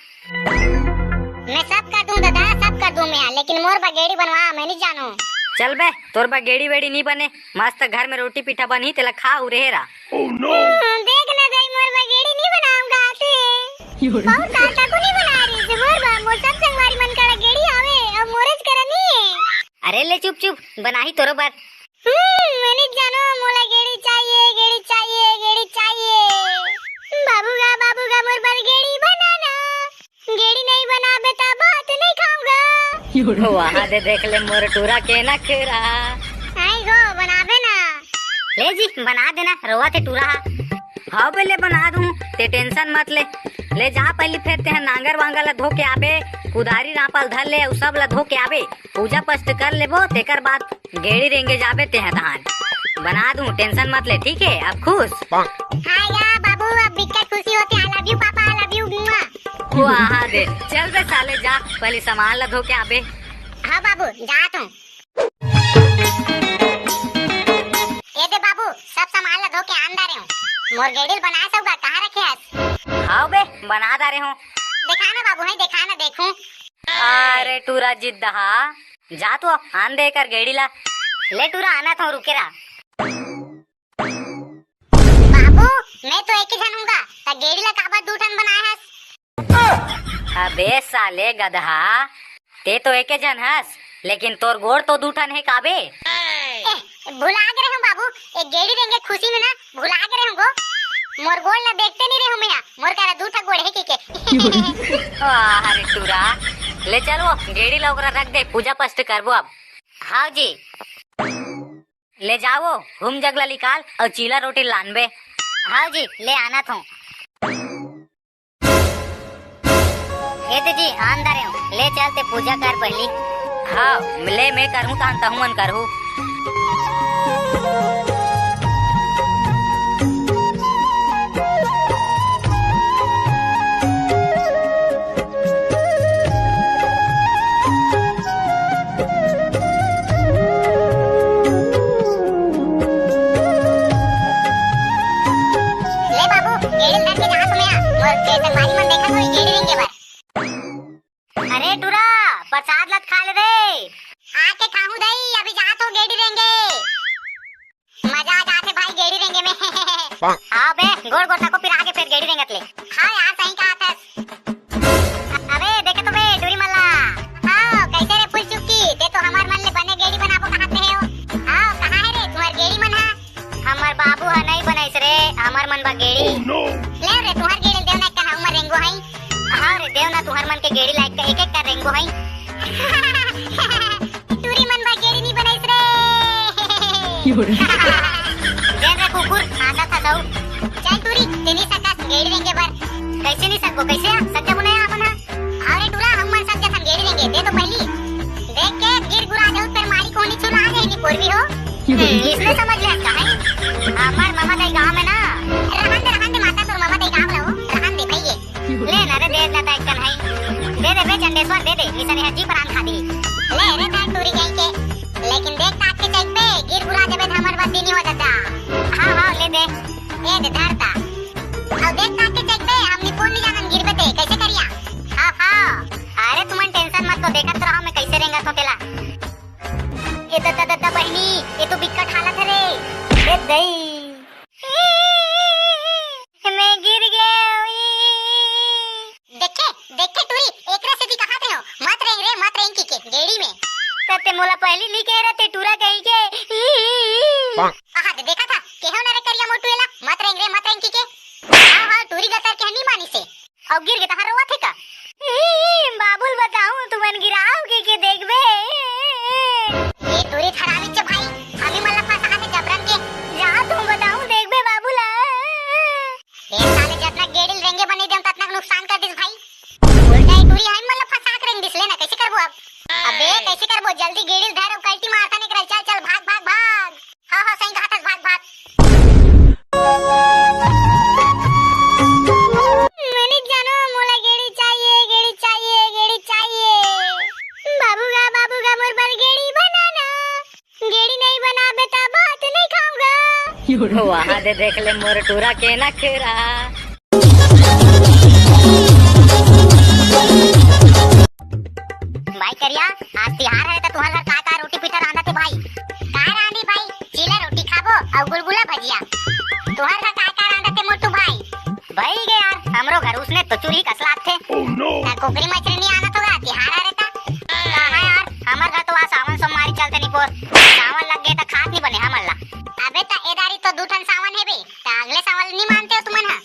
मैं सब कर दूं दादा, सब कर दूं मैं, लेकिन मोर बर गेड़ी बनवा, मैं नहीं जानू। चल बे, तोर बर गेड़ी वेड़ी नहीं बने, मस्त घर में रोटी पीठा बनही, तेला खा अउ रहे रा। हम्म, देख ना दाई, मोर बर गेड़ी नहीं बनाऊंगा आते। बहुत साल तक नहीं बना रही से मोर बर, मोर सब संगवारी मन करा गेड़ी आवे, अब मोरेज करा नहीं है। अरे ले चुप चुप, बनाही तोरो बर। हम्म, मैं नहीं जानो, मोला गेड़ी चाहिए, गेड़ी चाहिए, गेड़ी चाहिए। बाबू गा, बाबू गा, मोर बर गेड़ी बनाना। गेड़ी नहीं बनाबे त भात नहीं खाऊंगा। वाह दे देख ले मोर टूरा के नखरा। आई गो, बनाबे ना। ले जी, बना देना, रोवत हे टूरा हा। हाव बे, ले बना दूं, ते tension मत ले। ले जा पहली फेर तेहा नांगर वांगर ला धो के आबे, कुदारी रापा ल धर ले, अउ सब ला धो के आबे। पूजा पाठ कर लेबो, तेकर बाद गेड़ी रेंगे जाबे तेहा धान। बना दूं, tension मत ले, ठीक है? अब खुश? हाय गा बाबू, अब बिकट खुशी होथे। I love you papa, I love you, मुआ। वाह दे, चल बे साले, जा, पहली सामान ला धो के आबे। हाँ बाबू, जात हूँ। ए दे बाबू, सब सामान ला धो के आन डारे हूँ। मोर गेड़ी ल बनाए सउगा, कहाँ रखे हस? हाव बे, बना डारे हूँ। देखा ना बाबू, है देखा ना, देखूं। अरे टूरा जिद्दहा, जा तो आन दे एकर गेड़ी ला। ले टूरा, आना था, रुके रहा। बाबू, मैं तो एक ही झन हूँगा, त गेड़ी ला काबर दू ठन बनाए हस? अबे साले गदहा, ते तो एके झन हस, लेकिन तोर गोड़ तो दू ठन हे काबे? ए, भुला गे रहेंव बाबू, ए गेड़ी रेंगे खुशी में ना, भुला गे रहेंव गो। मोर गोड़ ला देखते नहीं रहेंव मैं, मोर करा दू ठा गोड़ हे की के। वाह रे टूरा, ले चल वो गेड़ी ला ओकरा रख दे, पूजा पाठ करबो अब। हाँ जी। ले जावो, हुम जग ला निकाल अउ चीला रोटी लानबे। हाँ जी, ले आना थो। ए दे जी, आन डारे हूँ। ले चल ते पूजा कर पहली। हाँ, ले मैं करहूँ, तान तहु मन करहू। ले बाबू, गेड़ी धर के जात हूँ मैं। मोर के संगवारी मन देखत होही गेड़ी रेंगे बर। अरे टुरा, प्रसाद लत खा ले रे। आके खाहूँ दई, अभी जात हूँ गेड़ी रेंगे। मजा आ जाथे भाई गेड़ी रेंगे में। हाँ बे, गोड़ गोड़ तको पिरा के फेर गेड़ी रेंगत ले। हाँ यार, सही कहा थस। अबे देखे तो बे टूरी मन ला। हाँ, कैसे रे फूल चुक्की, ते तो हमर मन ले बने गेड़ी बनाबो कहत रहे हो। हाँ, कहाँ है रे तुम्हार गेड़ी मन हा? हमर बाबू हा नहीं बनाइस रे, हमर मन बा गेड़ी। ले रे, तुम्हार गेड़ी देव ना, एक कन हमर रेंगो हई। हाँ रे, देव ना तुम्हार मन के गेड़ी लायक का एक एक का रेंगो हई। टूरी मन बर गेड़ी नी बनाइस रे। जेन रे कुकुर, हाँसत हस अउ। चल टूरी, ते नी सकस गेड़ी रेंगे बर। कैसे नी सकबो, कैसे आ? सक जाबो ना अपन हा। अरे टूरा, हम मन सक जाथन गेड़ी रेंगे, दे तो पहली। देख के गिर गुरा जाहू, फेर मारी कोनी छुला जाही नी पोरवी हो। हम्म, इसने समझ ले का है? हमर ममा दाई गाँव में ना। रहन दे, रहन दे माता, तोर ममा दाई गाँव ला हो। रहन दे भैये। ले ना रे, दे ना ताई कन हई। दे दे बे चंडेश्वर, दे दे, निसने हजी प्राण खा दे। ले रे ताई टूरी गई के। लेकिन देख ताक के चेक बे, गिर गुरा जबे त हमर बस नी हो दादा। हाँ, हाँ, ले दे। ए दे धरता। अउ देख ताक के चेक बे, हमनी फोन नहीं जानन गिरबे ते, कैसे करिया? हाँ, हाँ। अरे तुमन टेंशन मत लो, देखत रहो मैं कैसे रेंगत हो तेला। ए ददा, ददा बहिनी, ये तो बिकट हालत है रे। ए दई। मैं गिर गया। देखे, देखे टूरी, एकरा से भी कहा थे हो, मत रेंग रे, मत रेंग की के, गेड़ी में। त ते मोला पहली ली कहे रहते टूरा कहीं के। आहा, दे देखा था, केहो न रे करिया मोटू एला, मत रेंग रे, मत रेंग की के। हाँ, हाँ, टूरी गतर के नहीं मानी से। अउ गिर के तहां रोवत हे का? ई, बाबू ल बताऊं, तुमन गिराव के, के देखबे। ए टूरी थरावी च भाई, हमी मन ला फंसा हे जबरन के। जा तुम बताऊं, देखबे बाबू ला। ए साले जतना गेड़ी ल रेंगे बने देम, ततना नुकसान कर दिस भाई। उल्टा ए टूरी हमी मन ला फंसा के रेंग दिस, ले ना, कैसे करबो अब? अबे, कैसे करबो? जल्दी गेड़ी ल धर अउ कल्टी मारथन एकरा, चल, चल, भाग, भाग, भाग। हाँ, हाँ, सही कहा थस, भाग, भाग। मनिक जानो, मोला गेड़ी चाहिए, गेड़ी चाहिए, गेड़ी चाहिए। बाबू गा, बाबू गा, मोर बर गेड़ी बनाना। गेड़ी नहीं बनाबे त भात नहीं खाऊंगा। वहाँ दे देख ले मोर टूरा के नखरा। भाई करिया, आज तिहार है त तुहर घर का का रोटी पीठा रांधत हे भाई? का रांधी भाई? चीला रोटी खाबो अउ गुलगुला भजिया। तुहर घर का का रांधत हे मोटू भाई? भाई गे यार, हमरो घर उसने तो चूरी कस लागथे। Oh no! त कुकरी मछरी नहीं आनत होगा, तिहार हरे त। कहाँ यार, हमर घर तो आज सावन सोमवारी चलते नहीं पोर। सावन लग गए त खात नहीं बने हमन ला। अबे त ए दारी तो दू ठन सावन हे बे, त अगले सावन नहीं मानते हो तुमन हा?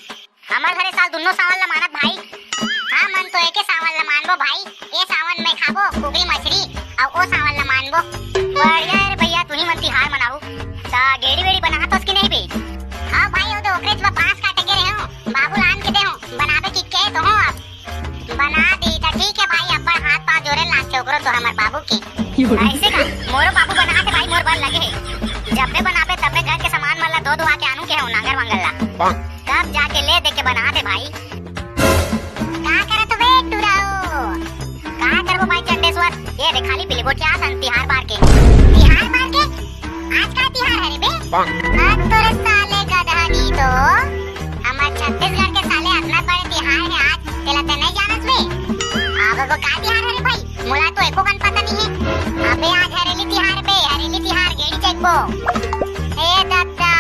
हमर घरे साल दुन्नो सावन ला मानत भाई। हाँ, मन तो एके सावन ला मानबो भाई। ए सावन में खाबो कुकरी मछरी, अउ ओ सावन ला मानबो। बढ़िया रे भैया, तुही मन तिहार मनाऊ। त गेड़ी वेड़ी बनात हस कि नहीं बे? हाँ भाई, ओ तो ओकरे च बांस काटे के रहे हो, बाबू लान के दे हो, बनाबे की के तो हो अब। बना दी त ठीक है भाई, अब्बड़ हाथ पाँव जोरे लागथे ओकरो तो हमर बाबू के। ऐसे का? मोरो बाबू बनात हे भाई, मोर बर लगे हे। जब बे बनाबे तब बे घर के सामान मन ला धो धुआ के आनू के हो, नांगर वांगर ला। तब जाके ले दे के बनात हे भाई। का करत बे टुराओ? का करबो भाई चंडेश्वर? ये दे खाली पीली गोठिया सन तिहार बार के। तिहार बार के? आज का तिहार हरे बे? आज तोरे साले गधा नी तो। हमर छत्तीसगढ़ के साले अतना बड़े तिहार हे आज, तेला ते नहीं जानत बे? अब वो का तिहार हरे भाई? मोला तो एको कन पता नहीं हे। अबे आज हरेली तिहार बे, हरेली तिहार, गेड़ी चेकबो। ए दद्दा,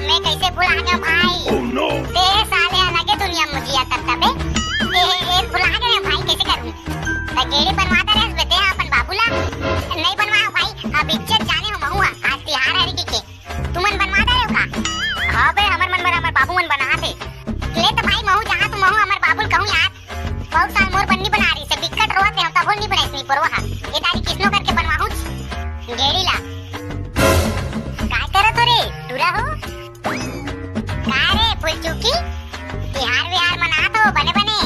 मैं कैसे भुला गया भाई? Oh no! ते साले अलगे दुनिया में जिया करता बे। ए, ए, ए, भुला गया भाई, कैसे करूं? त गेड़ी बनवा दे रे बे ते हा अपन बाबू ला। नहीं बनवायो भाई, अब इज्जत जाने हो महू हा, आज तिहार हरे की के। तुमन बनवा दे रे का? हाँ बे, हमर मन बर हमर बाबू मन बना थे। ले त भाई महू जहाँ तू महू हमर बाबू ल कहूँ यार। बहुत साल मोर बन्नी बना रही से, बिकट रोवत रहे, तभो नहीं बनाइस नहीं पोरवा हा। ये दारी किसनो करके बनवाहूँ गेड़ी ला। काय करत हो रे, टूरा हो? का रे फुलचुकी, तिहार विहार मनात हो बने बने?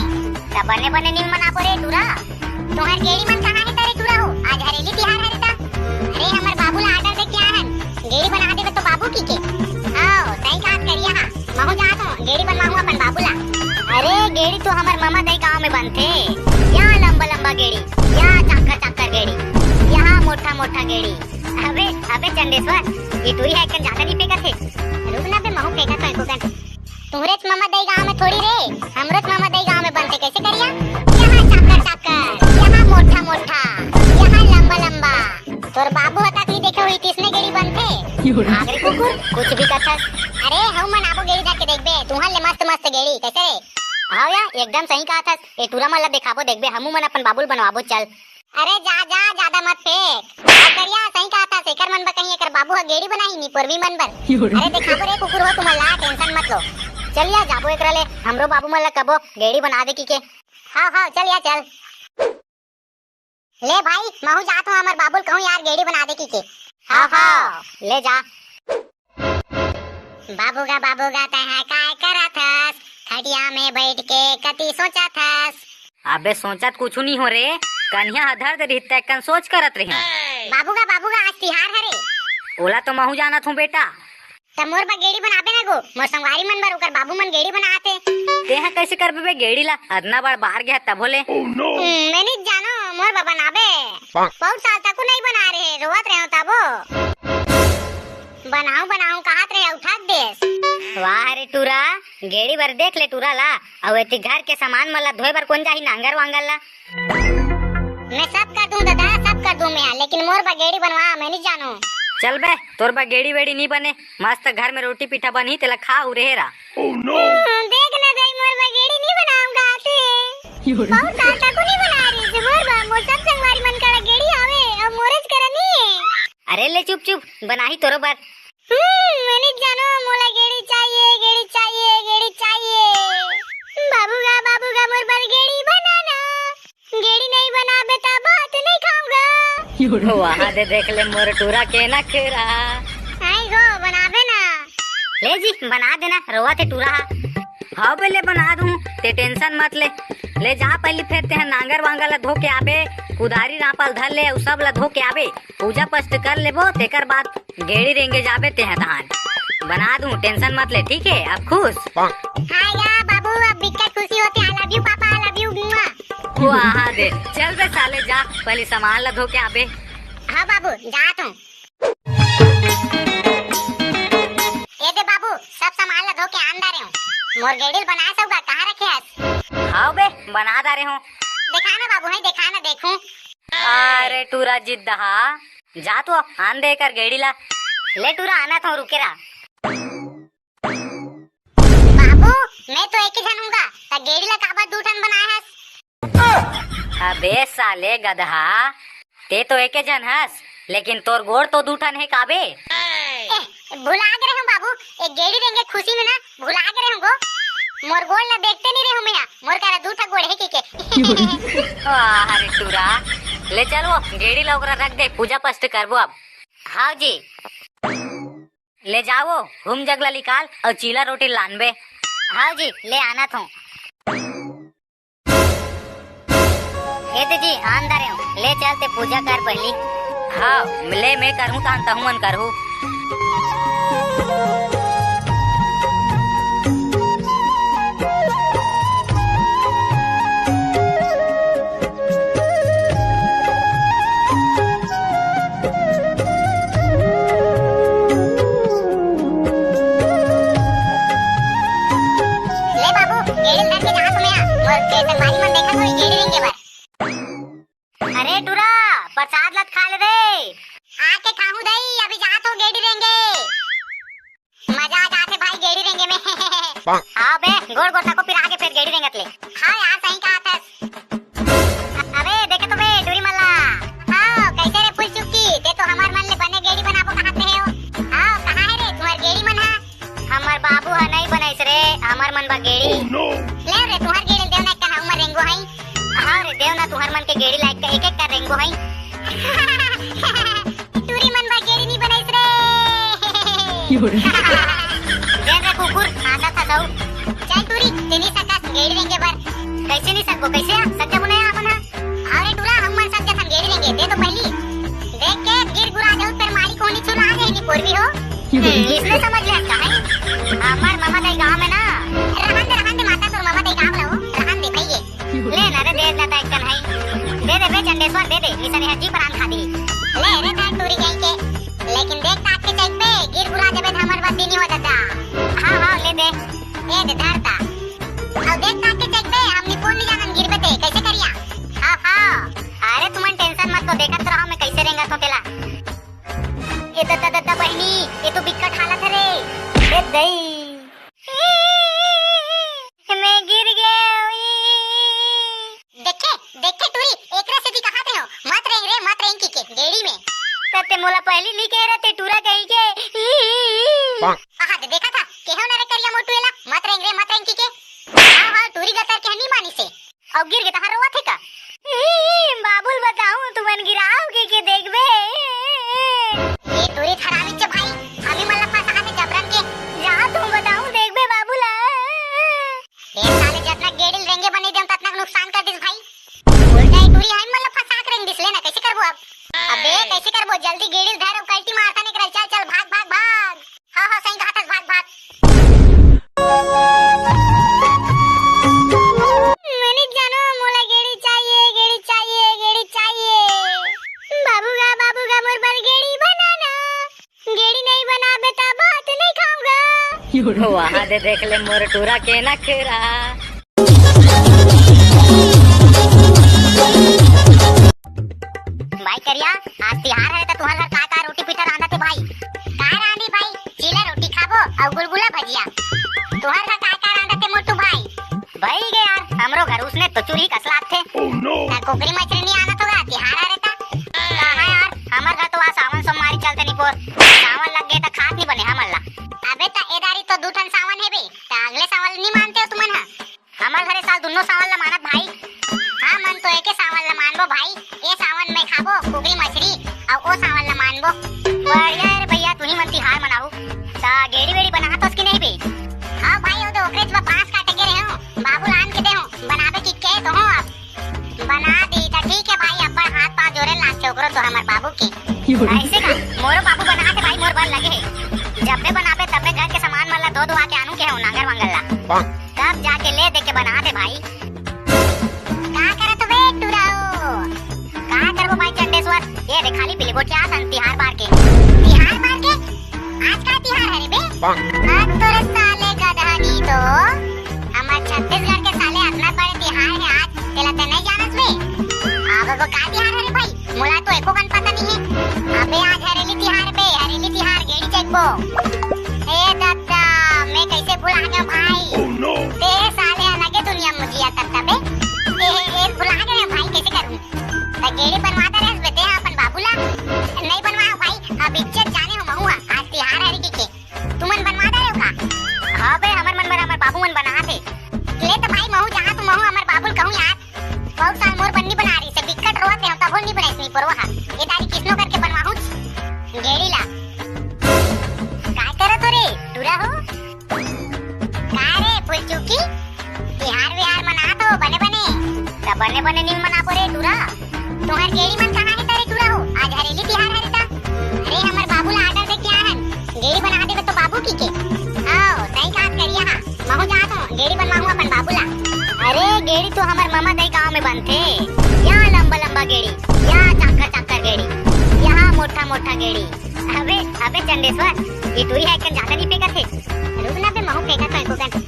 त बने बने नहीं मनाबो रे टूरा। तुहर गेड़ी मन कहाँ हे तरे टूरा हो? आज हरेली तिहार हरे ता। अरे हमर बाबू ला order दे के आए हन, गेड़ी बना देबे तो बाबू की के। आओ, सही बात करिया हा। महू जात हूँ, गेड़ी बनवाहूँ अपन बाबू ला। अरे गेड़ी तो हमर ममा दई गांव में बनथे। यहाँ लंबा लंबा गेड़ी, यहाँ चाकर चाकर गेड़ी, यहाँ मोटा मोटा गेड़ी। अबे, अबे चंडेश्वर, ये टूरी हा एक कन ज्यादा नहीं फेंकत हे। रुक ना बे, महू फेंकत हूँ एको कन। तुहरेच ममा दई गांव में थोड़ी रे, हमरोच ममा दई गांव में बनथे, कैसे करिया? यहाँ चाकर चाकर, यहाँ मोटा मोटा, यहाँ लंबा लंबा। तोर बाबू हा तक नहीं देखे होही, तिसने गेड़ी बनथे। आखिरी कुकुर, कुछ भी कथस। अरे, हऊ मन आबो गेड़ी धर के देखबे, तुहर ले मस्त मस्त गेड़ी, कैसे रे? हाँ या, एकदम सही कहा थस। ए टूरा मन ला देखाबो, देखबे, हमू मन अपन बाबू ल बनवाबो, चल। अरे जा, जा, ज्यादा मत फेंक। अब करिया सही कहा थस, एकर मन बर कहीं एकर बाबू हा गेड़ी बनाही नी पोरवी मन बर। अरे देखाबो रे कुकुर हो तुमन ला, tension मत लो। चल या जाबो एकरा ले, हमरो बाबू मन ला कबो गेड़ी बना दे की के। हाँ, हाँ, चल या चल। ले भाई, महू जात हूँ, हमर बाबू ल कहूँ यार गेड़ी बना दे की के। हाँ, हाँ, ले जा। बाबू गा, बाबू गा, तैं हा काय करत हस? खटिया में बैठ के कति सोचत हस? अबे सोचत कुछु नहीं हो रे, कनिहा हा धर दे रही, तैं कन सोच करत रही। बाबू गा, बाबू गा, आज तिहार हरे। ओला तो महू जानत हूँ बेटा। त मोर बर गेड़ी बनाबे ना गो, मोर संगवारी मन बर ओकर बाबू मन गेड़ी बनात हे। तैं हा कैसे करबे बे गेड़ी ला? अतना बड़ बार गया तभो ले। हम्म, मैं नहीं जानो, मोर बर बनाबे। बहुत साल तक नहीं बना रहे, रोवत रहे तबो। बनाहूं बनाहूं कहत रहे, उठा के देस। वाह रे टूरा, गेड़ी बर देख ले टूरा ला। अउ एती घर के सामान मन ला धोए बर कोन जाही, नांगर वांगर ला? मैं सब कर दूं दादा, सब कर दूं मैं, लेकिन मोर बर गेड़ी बनवा, मैं नहीं जानूं। चल बे, तोर बर गेड़ी वेड़ी नहीं बने, मस्त घर में रोटी पीठा बनही, तेला खा अउ रहे रा। हम्म, देख ना दाई, मोर बर गेड़ी नहीं बनाऊंगा आते। बहुत साल तक नहीं बना रही से मोर बर, मोर सब संगवारी मन करा गेड़ी आवे, अब मोरेज करा नहीं है। अरे ले चुप चुप, बनाही तोरो बर। हम्म, मैं नहीं जानो, मोला गेड़ी चाहिए, गेड़ी चाहिए, गेड़ी चाहिए। बाबू गा, बाबू गा, मोर बर गेड़ी बनाना। गेड़ी नहीं बनाबे त भात नहीं खाऊंगा। वहाँ दे देख ले मोर टूरा के नखरा। आई गो, बनाबे ना। ले जी, बना देना, रोवा थे टूरा। हाँ बे, ले बना दूं, ते tension मत ले। ले जा पहली, फेर ते नांगर वांगर ला धो के आबे, कुदारी रापा ल धर ले, अउ सब ला धो के आबे, पूजा पाठ कर लेबो, तेकर बाद गेड़ी रेंगे जाबे ते ह तहान। बना दूं, tension मत ले, ठीक है? अब खुश? हाँ या बाबू, अब बिकट खुशी होते। I love you papa, I love you मुआ। वो आहा दे, चल बे साले, जा पहली सामान ला धो के आबे। हाँ बाबू, जात हूँ। ये दे बाबू, सब सामान ला धो के आन डारे हूँ। मोर गेड़ी ल बनाए सौगा, कहाँ रखे हस? हाँ बे, बना डारे हूँ। देखा ना बाबू, है देखा ना, देखूं। अरे टूरा जिद्दहा, जा तो आन दे कर गेड़ी ला। ले टूरा, आना था, रुके रहा। बाबू, मैं तो एक ही झन हूँगा, त गेड़ी ला काबर दू ठन बनाए हस? अबे साले गदहा, ते तो एके झन हस, लेकिन तोर गोड़ तो दू ठन हे काबे? ए, भुला गे रहे हूँ बाबू, एक गेड़ी रेंगे खुशी में ना, भुला गे रहे हूँ गो। मोर गोड़ ला देखते नहीं रहे हूँ मैं, मोर करा दू ठा गोड़ हे के के। वाह रे टूरा, ले चल वो गेड़ी ला ओकरा रख दे, पूजा पाठ करबो अब। हाँ जी, ले जावो, हुम जग ला निकाल अउ चीला रोटी लानबे। हाँ जी, ले आना थो। ए दीदी, आन डारे हूँ, ले चल ते पूजा कर पहली। हाँ, ले मैं करहूँ, तहन तहु मन करहू। ले बाबू, गेड़ी धर के जात हूँ मैं, मोर के संगवारी मन देखत होही गेड़ी रेंगे बर। अरे टूरा, प्रसाद लत खा ले रे। आके खाहूं दई, अभी जात हूँ गेड़ी रेंगे। मजा आ जाथे भाई गेड़ी रेंगे में। हाँ बे, गोड़ गोड़ तको पिरा के फेर गेड़ी रेंगत ले। हाँ यार, सही कहा थस। अबे देखे तो बे टूरी मन ला। हाँ, कैसे रे फूल चुक्की, ते तो हमर मन ले बने गेड़ी बनाबो कहत रहे हो। हाँ, कहाँ है रे तुम्हार गेड़ी मन हा? हमर बाबू ह नहीं बनाइस रे, हमर मन बर गेड़ी। ले रे, तुहर गेड़ी ल देव ना, एक कन हमर रेंगो हई। हाँ रे, देव ना, तुहर मन के गेड़ी ला एक, एक कर रेंगो हई। टूरी मन बर गेड़ी नहीं बनाइस रे। देख रे कुकुर, हाँसत हस अउ। चल टूरी, ते नहीं सकस गेड़ी रेंगे बर। कैसे नहीं सकबो, कैसे आ सकबो नहीं अपन हा? अरे टूरा, हम मन सब जथन गेड़ी रेंगे, दे तो पहली। देख के गिर गुरा जाऊ, तेरे मालिक होनी छुला जाएगी पोरवी हो। हम्म, इसने समझ लिया का है? हमार मामा दाई गांव में ना। रहन दे, रहन दे माता, तोर मामा दाई गांव ला हो, रहन दे भैये। ले ना रे, दे ना दाई कन है। दे दे बे चंडेश्वर, दे दे, निसने हजी प्राण खा दी। ले रे धर टूरी गई के। लेकिन देख ताक के चैक पे, गिर गुरा जबे हमर बस नहीं हो दादा। हाँ, हाँ, ले दे। ए दे धरता। अब देख ताक के चैक पे, हमनी कोन नहीं जानन गिरबे ते, कैसे करिया? हाँ, हाँ। अरे तुमन tension मत लो, देखत रहो मैं कैसे रेंगत हो तेला। ए दद्दा, दद्दा बहिनी, ये तो बिकट हालत है रे। ए दई। मैं गिर गया। देखे, देखे टूरी, एकरा से भी कहा थे हो, मत रेंग रे, मत रेंग की के, गेड़ी में। तब ते मोला पहली ली कह रहे थे, टूरा कहीं के। आहा, दे देखा था, केहो ना रे करिया मोटू एला, मत रेंग रे, मत रेंग की के। हाँ, हाँ, टूरी गतर के नहीं मानी से। अउ गिर के तहां रोवत हे का? ई, बाबू ल बताहूं, तुमन गिराव के, के देखबे। ए टूरी थरामी चे भाई, हमी मन ला फंसा दे जबरन के। जा तुम बताहूं, देखबे बाबू ला। ए साले जतना गेड़ी ल रेंगे बने देम, ततना के नुकसान कर दिस भाई। उल्टा ए टूरी हमी मन ला फंसा के रेंग दिस, ले ना, कैसे करबो अब? अबे, कैसे करबो? जल्दी गेड़ी ल धर अउ कल्टी मार तने कर, चल, चल, भाग, भाग, भाग। हाँ, हाँ, सही कहा थस, भाग, भाग। मनीष जानो, मोला गेड़ी चाहिए, गेड़ी चाहिए, गेड़ी चाहिए। बाबू गा, बाबू गा, मोर बर गेड़ी बनाना। गेड़ी नहीं बना दे देख ले मोर टूरा के नखरा। भाई करिया, आज तिहार हरे त तुहर घर का का रोटी पीठा रांधत हे भाई? का रांधी भाई? चीला रोटी खाबो अउ गुलगुला भजिया। तुहर घर का का रांधत हे मोटू भाई? भई गे यार, हमरो घर उसने तो चूल्ही कस लागथे। Oh no! त कुकरी मछरी नी आनत होगा, तिहार हरे त? कहाँ यार, हमर घर तो आज सावन सोमवारी चलथे निपोर। सावन लग गे त खात नी बने हमन ला। अबे त ए दारी तो दू ठन सावन हे बे, त अगले सावन नी मानते हो तुमन ह? हमर घरे साल दुन्नो सावन ला मानत भाई। हमन तो एके सावन ला मानबो भाई। ए सावन में खाबो कुकरी मछरी, अउ ओ सावन ला मानबो। बढ़िया रे भैया, तुही मन तिहार मनाहू। त गेड़ी वेड़ी बनात हस कि नहीं बे? हाँ भाई, ओ तो ओकरेच बर बांस काटे गे रहेंव, बाबू ला आन के देहूं, बनाबे कि कहे तो हूं अब। बना दी त ठीक हे भाई, अब्बड़ हाथ पांव जोरे लागथे ओकरो तो हमर बाबू के। अइसे का? मोरो बाबू बनात हे भाई, मोर बर लगे हे। जब्बे बनाबे तब्बे घर के सामान मन ला धो धुआ के आनू के हूं, नांगर वांगर ला। तब जाके ले दे के बनात हे भाई। का करत हो बे टुराओ? का करबो भाई चंडेश्वर, ये दे खाली बिलगोटिया असन तिहार बार के। तिहार बार के? आज का तिहार हरे बे? हद तोरे साले गधा की तो। हमर छत्तीसगढ़ के साले अतना बड़े तिहार हे आज, तेला ते नहीं जानस बे? अब वो का तिहार हरे भाई? मोला तो एको कन पता नहीं हे। अबे आज हरेली तिहार बे, हरेली तिहार, गेड़ी चघबो। ए दद्दा, मैं कैसे भुला गया भाई? Oh no! ते साले अलगे दुनिया में जिया करता बे। ए, ए, ए, भुला गया भाई, कैसे करूं? त गेड़ी बनवा दे रहे बे ते अपन बाबू ला। नहीं बनवाया भाई, अब इज्जत जाने हो महू हा, आज तिहार हरे की के। तुमन बनवा दे रहे हो का? हाँ बे, हमर मन बर हमर बाबू मन बनात हे। ले त भाई महू जहाँ तू महू हमर बाबू ल कहूँ यार। बहुत साल मोर बन्नी बना रही से बिकट रोवत रहे तभो नी बनाइस निपोरवा हा। ये दारी किसनो करके बनवाहूं गेड़ी ला। काय करत हो रे टुरा हो? का रे फुलचुकी, तिहार विहार मनात हो बने बने? त बने बने नी मनाबो रे टुरा। तुहर गेड़ी मन कहाँ हे तारे टुरा हो? आज हरेली तिहार हरे ता। अरे हमर बाबू ला order दे के आए हन, गेड़ी बना देबे तो बाबू की के। आओ, सही काहत करिया हा। महू जात हूँ, गेड़ी बनवाहूँ अपन बाबू ला। अरे गेड़ी तो हमर ममा दई गांव में बनथे। यहाँ लंबा लंबा गेड़ी, यहाँ चाकर चाकर गेड़ी, यहाँ मोटा मोटा गेड़ी। अबे, अबे चंडेश्वर, ये टूरी हा एक कन ज्यादा नी फेंकत हे। रुक ना बे, महू फेंकत हूँ एको कन।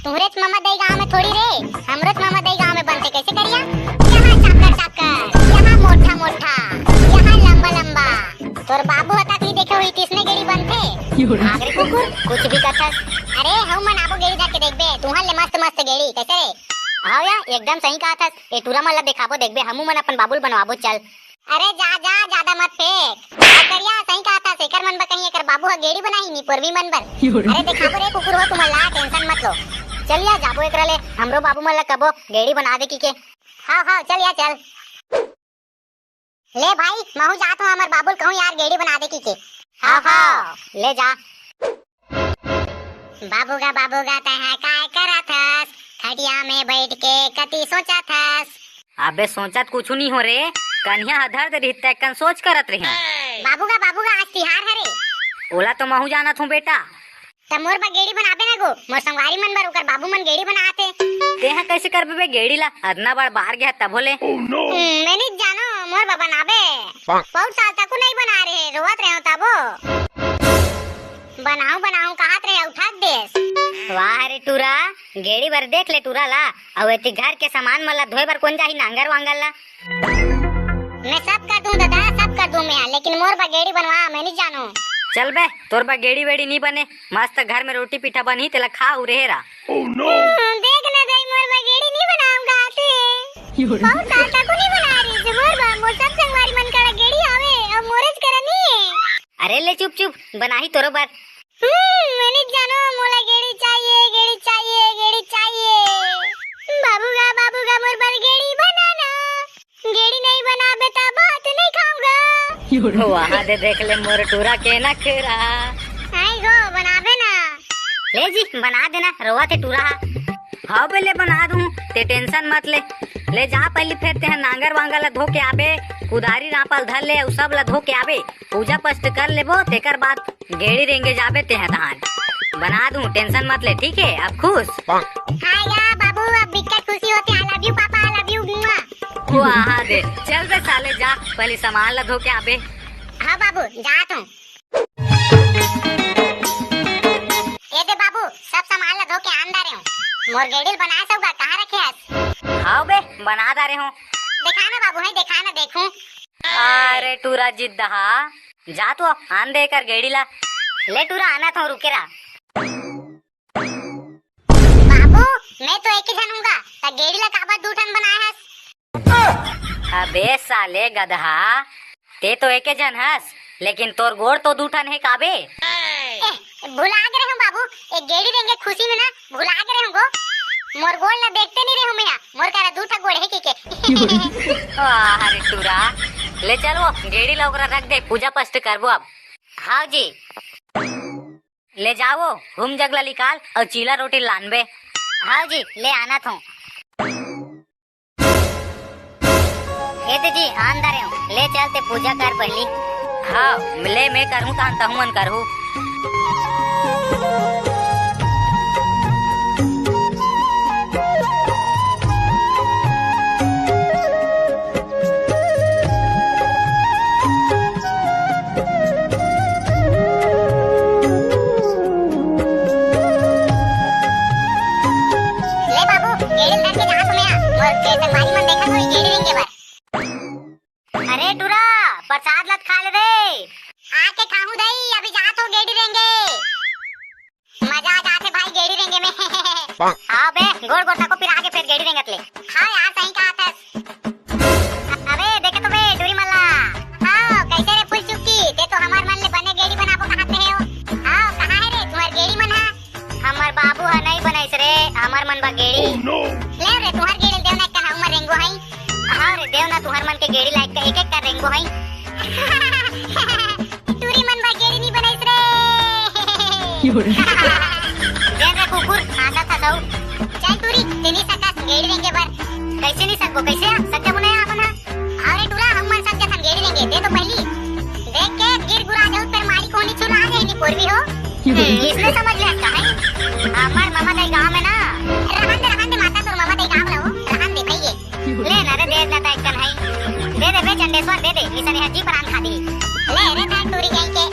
तुहरेच ममा दई गांव में थोड़ी रे, हमरोच ममा दई गांव में बनथे, कैसे करिया? यहाँ चाकर चाकर, यहाँ मोटा मोटा, यहाँ लंबा लंबा। तोर बाबू ह तक नी देखे होही, तिसने गेड़ी बनथे। भाग रे कुकुर, कुछ भी कथस। अरे, हऊ मन आबो गेड़ी धर के देखबे, तुहर ले मस्त मस्त गेड़ी, कैसे रे? हाव या, एकदम सही काहथस। ए टूरा मन ला देखाबो, देखबे, हमू मन अपन बाबू ल बनवाबो, चल। अरे जा, जा, जादा मत फेंक। अउ करिया, सही काहथस, एकर मन बर कहीं एकर बाबू ह गेड़ी बनाही निपोरवी मन बर। अरे देखाबो रे कुकुर हो तुमन ला, tension मत लो। चल या, जाबो एकरा ले, हमरो बाबू मन ला कबो गेड़ी बना दे की के। हाव, हाव, चल या, चल। ले भाई, महू जात हूँ, हमर बाबू ल कहूँ यार गेड़ी बना दे की के। हाव, हाव, ले जा। बाबू गा, बाबू गा, तैं हा काय करत हस? खटिया में बैठ के कति सोचत हस? अबे सोचत कुछु नी हो रे, कनिहा ह धर दे रिहिस तैं कन सोच करत रेहेंव। बाबू गा, बाबू गा, आज तिहार हरे। ओला तो महू जानत हूँ बेटा। त मोर बर गेड़ी बनाबे ना गो, मोर संगवारी मन बर, ओकर बाबू मन गेड़ी बनात हे। तेहा कैसे करबे बे गेड़ी ला? अतना बड़ बाहर गया तभो ले। हम्म, मैं नहीं जानो, मोर बर बनाबे। बहुत साल तक नहीं बना रहे, रोवत रहे तबो। बनाऊं बनाऊं कहत रहे, उठा देस। वाह रे टूरा, गेड़ी बर देख ले टूरा ला। अउ एती घर के सामान मन ला धोए बर कोन जाही नांगर वांगर ला? मैं सब कर दूं दादा, सब कर दूं मैं, लेकिन मोर बर गेड़ी बनवा, मैं नहीं जानू। चल बे, तोर बर गेड़ी वेड़ी नी बने, मस्त घर में रोटी पीठा बनही, तेला खा अउ रेहे रा। हम्म, देख ना दाई, मोर बर गेड़ी नी बनाऊंगा आते। बहुत साल तक नहीं बना रही से मोर बर, मोर सब संगवारी मन करा गेड़ी आवे, अब मोरेच करा नी है। अरे ले चुप चुप, बनाही तोरो बर। हम्म, मैं नहीं जानो, मोला गेड़ी चाहिए, गेड़ी चाहिए, गेड़ी चाहिए। बाबू गा, बाबू गा, मोर बर गेड़ी बनाना। गेड़ी नहीं बनाबे त भात नहीं खाऊंगा। वहाँ दे देख ले मोर टूरा के नखरा। आई गो, बनाबे ना। ले जी, बना देना, रोवत हे टूरा हा। हाँ बे, ले बना दूँ, ते tension मत ले। ले जा पहली फेर ते नांगर वांगर ला धो के आबे, कुदारी रापल धर ले, उ सब ला धो के आबे। पूजा पाठ कर लेबो, तेकर बाद गेड़ी रेंगे जाबे तेहा तहान। बना दूं, tension मत ले, ठीक है? अब खुश? हाँ या बाबू, अब बिकट खुशी होथे। I love you papa, I love you, मुआ। वाह दे, चल बे साले, जा पहले सामान ला धो के आबे। हाँ बाबू, जात हूँ। ये दे बाबू, सब सामान आन डारे हूँ। मोर गेड़ी ल बनाए सउगा, कहाँ रखे हस? हाव बे, बना डारे हूँ। देखा ना बाबू, है देखा ना, देखूं। अरे टूरा जिद्दहा, जा तो आन दे कर गेड़ी ला। ले टूरा, आना था, रुके रहा। बाबू, मैं तो एक ही झन हूँगा, त गेड़ी ला काबर दू ठन बनाए हस? अबे साले गदहा, ते तो एके झन हस, लेकिन तोर गोड़ तो दू ठन हे काबे? ए, भुला गे रहेंव बाबू, एक गेड़ी रेंगे खुशी में ना, भुला गे रहेंव गो। मोर गोड़ ला देखते नहीं रहेंव मैं, मोर करा दू ठा गोड़ हे के के। वाह रे टूरा, ले चल वो गेड़ी ला ओकरा रख दे, पूजा पाठ करबो अब। हाव जी। ले जावो, हुम जग ला निकाल अउ चीला रोटी लानबे। हाव जी, ले आना थो। ए दे जी, आन डारे हूँ। ले चल ते पूजा कर पहली। हाव, ले मैं करहूँ तहन तहु मन करहू। ले बाबू, गेड़ी ल धर के जात हूँ मैं। मोर के संगवारी मन देखत होही गेड़ी रेंगे बर। अरे टूरा, प्रसाद लत खा ले रे। आके खाहूँ दई, अभी जात हूँ गेड़ी रेंगे। मजा आ जाथे भाई गेड़ी रेंगे में। हाँ बे, गोड़ गोड़ तको पिरा के फेर गेड़ी रेंगत ले। हाँ यार, सही कहा थस। अबे देखे तो बे टूरी मन ला। हाँ, कैसे रे फूल चुक्की, ते तो हमार मन ले बने गेड़ी बनाबो कहात रहे हो। हाँ, कहाँ है रे तुम्हार गेड़ी मन हा? हमर बाबू हा नहीं बनाइस रे, हमर मन बा गेड़ी। ले रे, तुम्हार गेड़ी देव ना कहा, उमर रेंगो हई। हाँ रे, देव ना तुम्हार मन के गेड़ी लायक का एक एक का रेंगो हई। टूरी मन बर गेड़ी नी बनाइस रे। देख रे कुकुर, हांसत हस अउ। चल टूरी, ते नी सकस गेड़ी रेंगे बर। कैसे नी सकबो, कैसे आ? सक जाबो ना अपन हा। अरे टूरा, हम मन सक जाथन गेड़ी रेंगे, दे तो पहली। देख के गिर गुरा जाऊ, फिर मारी कोनी चुला दे नी पोरवी हो। हम्म, इसने समझ लिया का है? हमार मामा दाई गांव में ना। रहन दे, रहन दे माता, तोर मामा दाई गांव ला हो। रहन दे भैये। ले ना रे, दे ना, तय कन हई। दे दे बे चंडेश्वर, दे दे, निसने हजी परान खा दी। ले रे, धर टूरी गई के।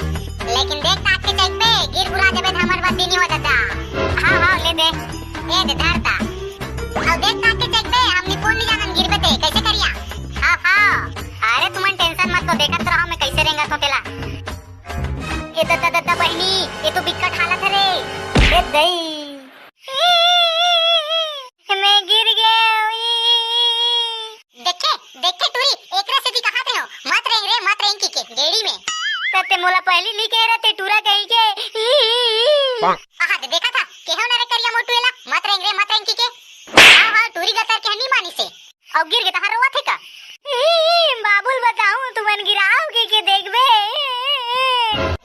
लेकिन देख ताक के चइक बे, गिर गुरा जबे त हमर बस दिन ही हो जाता। हाँ, हाँ, ले दे। ए दे, धर ता। अब देख ताक के चइक बे, हमनी कोन नहीं जानन गिरबे ते, कैसे करिया? हाँ, हाँ। अरे तुमन tension मत लो, देखत रहो मैं कैसे रेंगत हो तेला। ए दद्दा, दद्दा बहिनी, ये तो बिकट हालत है रे। ए दई। मैं गिर गया। देखे, देखे टूरी, एकरा से भी कहा थे हो, मत रेंग रे, मत रेंग की के, गेड़ी में। तब ते मोला पहली नहीं कह रहा थे, टूरा कहीं के। आहा, दे देखा था, केहो ना रे करिया मोटू एला, मत रेंग रे, मत रेंग की के। हाँ, हाँ, टूरी गतर के नहीं मानी से। अउ गिर के तहां रोवत हे का? ई, बाबू ल बताहूं, तुमन गिराव के, के देखबे।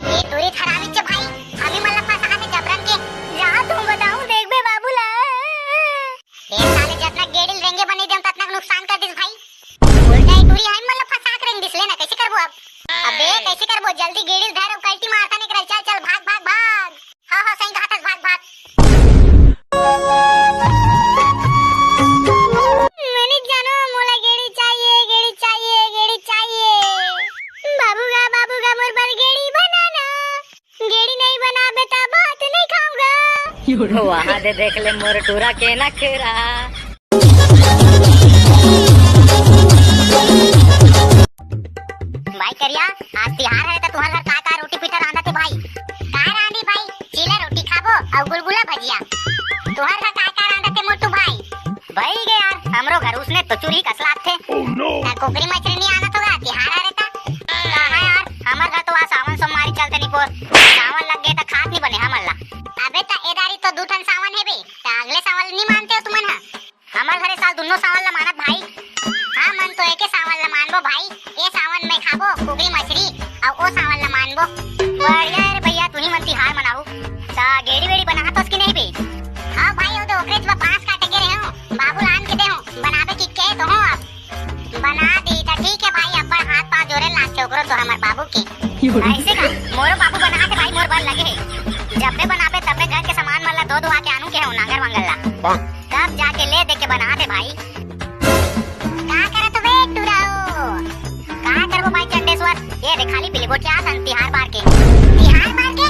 ए टूरी हरामी चे भाई, अभी मन ल फंसा दे जबरन के। जा तुम बताहूं, देखबे बाबू ला। ए साले जतना गेड़ी ल रेंगे बने देम, ततना के नुकसान कर दिस भाई। उल्टा ए टूरी हाई मन ल फंसा के रेंग दिस, ले ना, कैसे करबो अब? अबे, कैसे करबो? जल्दी गेड़ी ल धर अउ कल्टी मारता नहीं कर, चल, चल, भाग, भाग, भाग। हाँ, हाँ, सही कहा थस, भाग, भाग। मनीष जानो, मोला गेड़ी चाहिए, गेड़ी चाहिए, गेड़ी चाहिए। बाबू गा, बाबू गा, मोर बर गेड़ी बनाना। गेड़ी नहीं बनाबे त भात नहीं खाऊंगा। वहाँ दे देख ले मोर टूरा के नखरा। भाई करिया, आज तिहार है त तुहर घर का का रोटी पीठा रांधत हे भाई? का रांधी भाई? चीला रोटी खाबो अउ गुलगुला भजिया। तुहर घर का का रांधत हे मोटू भाई? भाई गे यार, हमरो घर उसने तो चूरी कसलात थे। Oh no! त कुकरी मछरी नहीं आना तो गा, तिहार है त। कहाँ यार, हमर घर तो आज सावन सोमवारी चलते नहीं पोर। सावन लग गए त खात नहीं बने हमन ला। अबे त एदारी तो दू ठन सावन है बे, त अगले सावन नहीं मानते हो तुमन हा? हमर घरे साल दुन्नो सावन ला मानत भाई। हाँ, मन तो एके सावन ला मानबो भाई। ए सावन में खाबो कुकरी मछरी, अउ ओ सावन ला मानबो। बढ़िया रे भैया, तुही मन तिहार मनाहू। ता गेड़ी वेड़ी बनाहत हस कि नहीं बे? हाँ भाई, वो तो ओकरे ज बांस काटे के रहे हो, बाबू लान के दे हो, बनाबे की कहे तो हो अब। बना दी त ठीक है भाई, अब्बड़ हाथ पाँव जोरे लागथे ओकरो तो हमर बाबू के। ऐसे का? मोरो बाबू बनाथे भाई, मोर बर लगे हे। जब बे बनाबे तब बे घर के सामान मन ला धो धुआ के आनू के हो, नांगर वांगर ला। तब जाके ले दे के बनाथे भाई। का करत हो बे टुराओ? का करबो भाई चंडेश्वर? ये रे खाली पीली गोठिया सन तिहार बार के। तिहार बार के?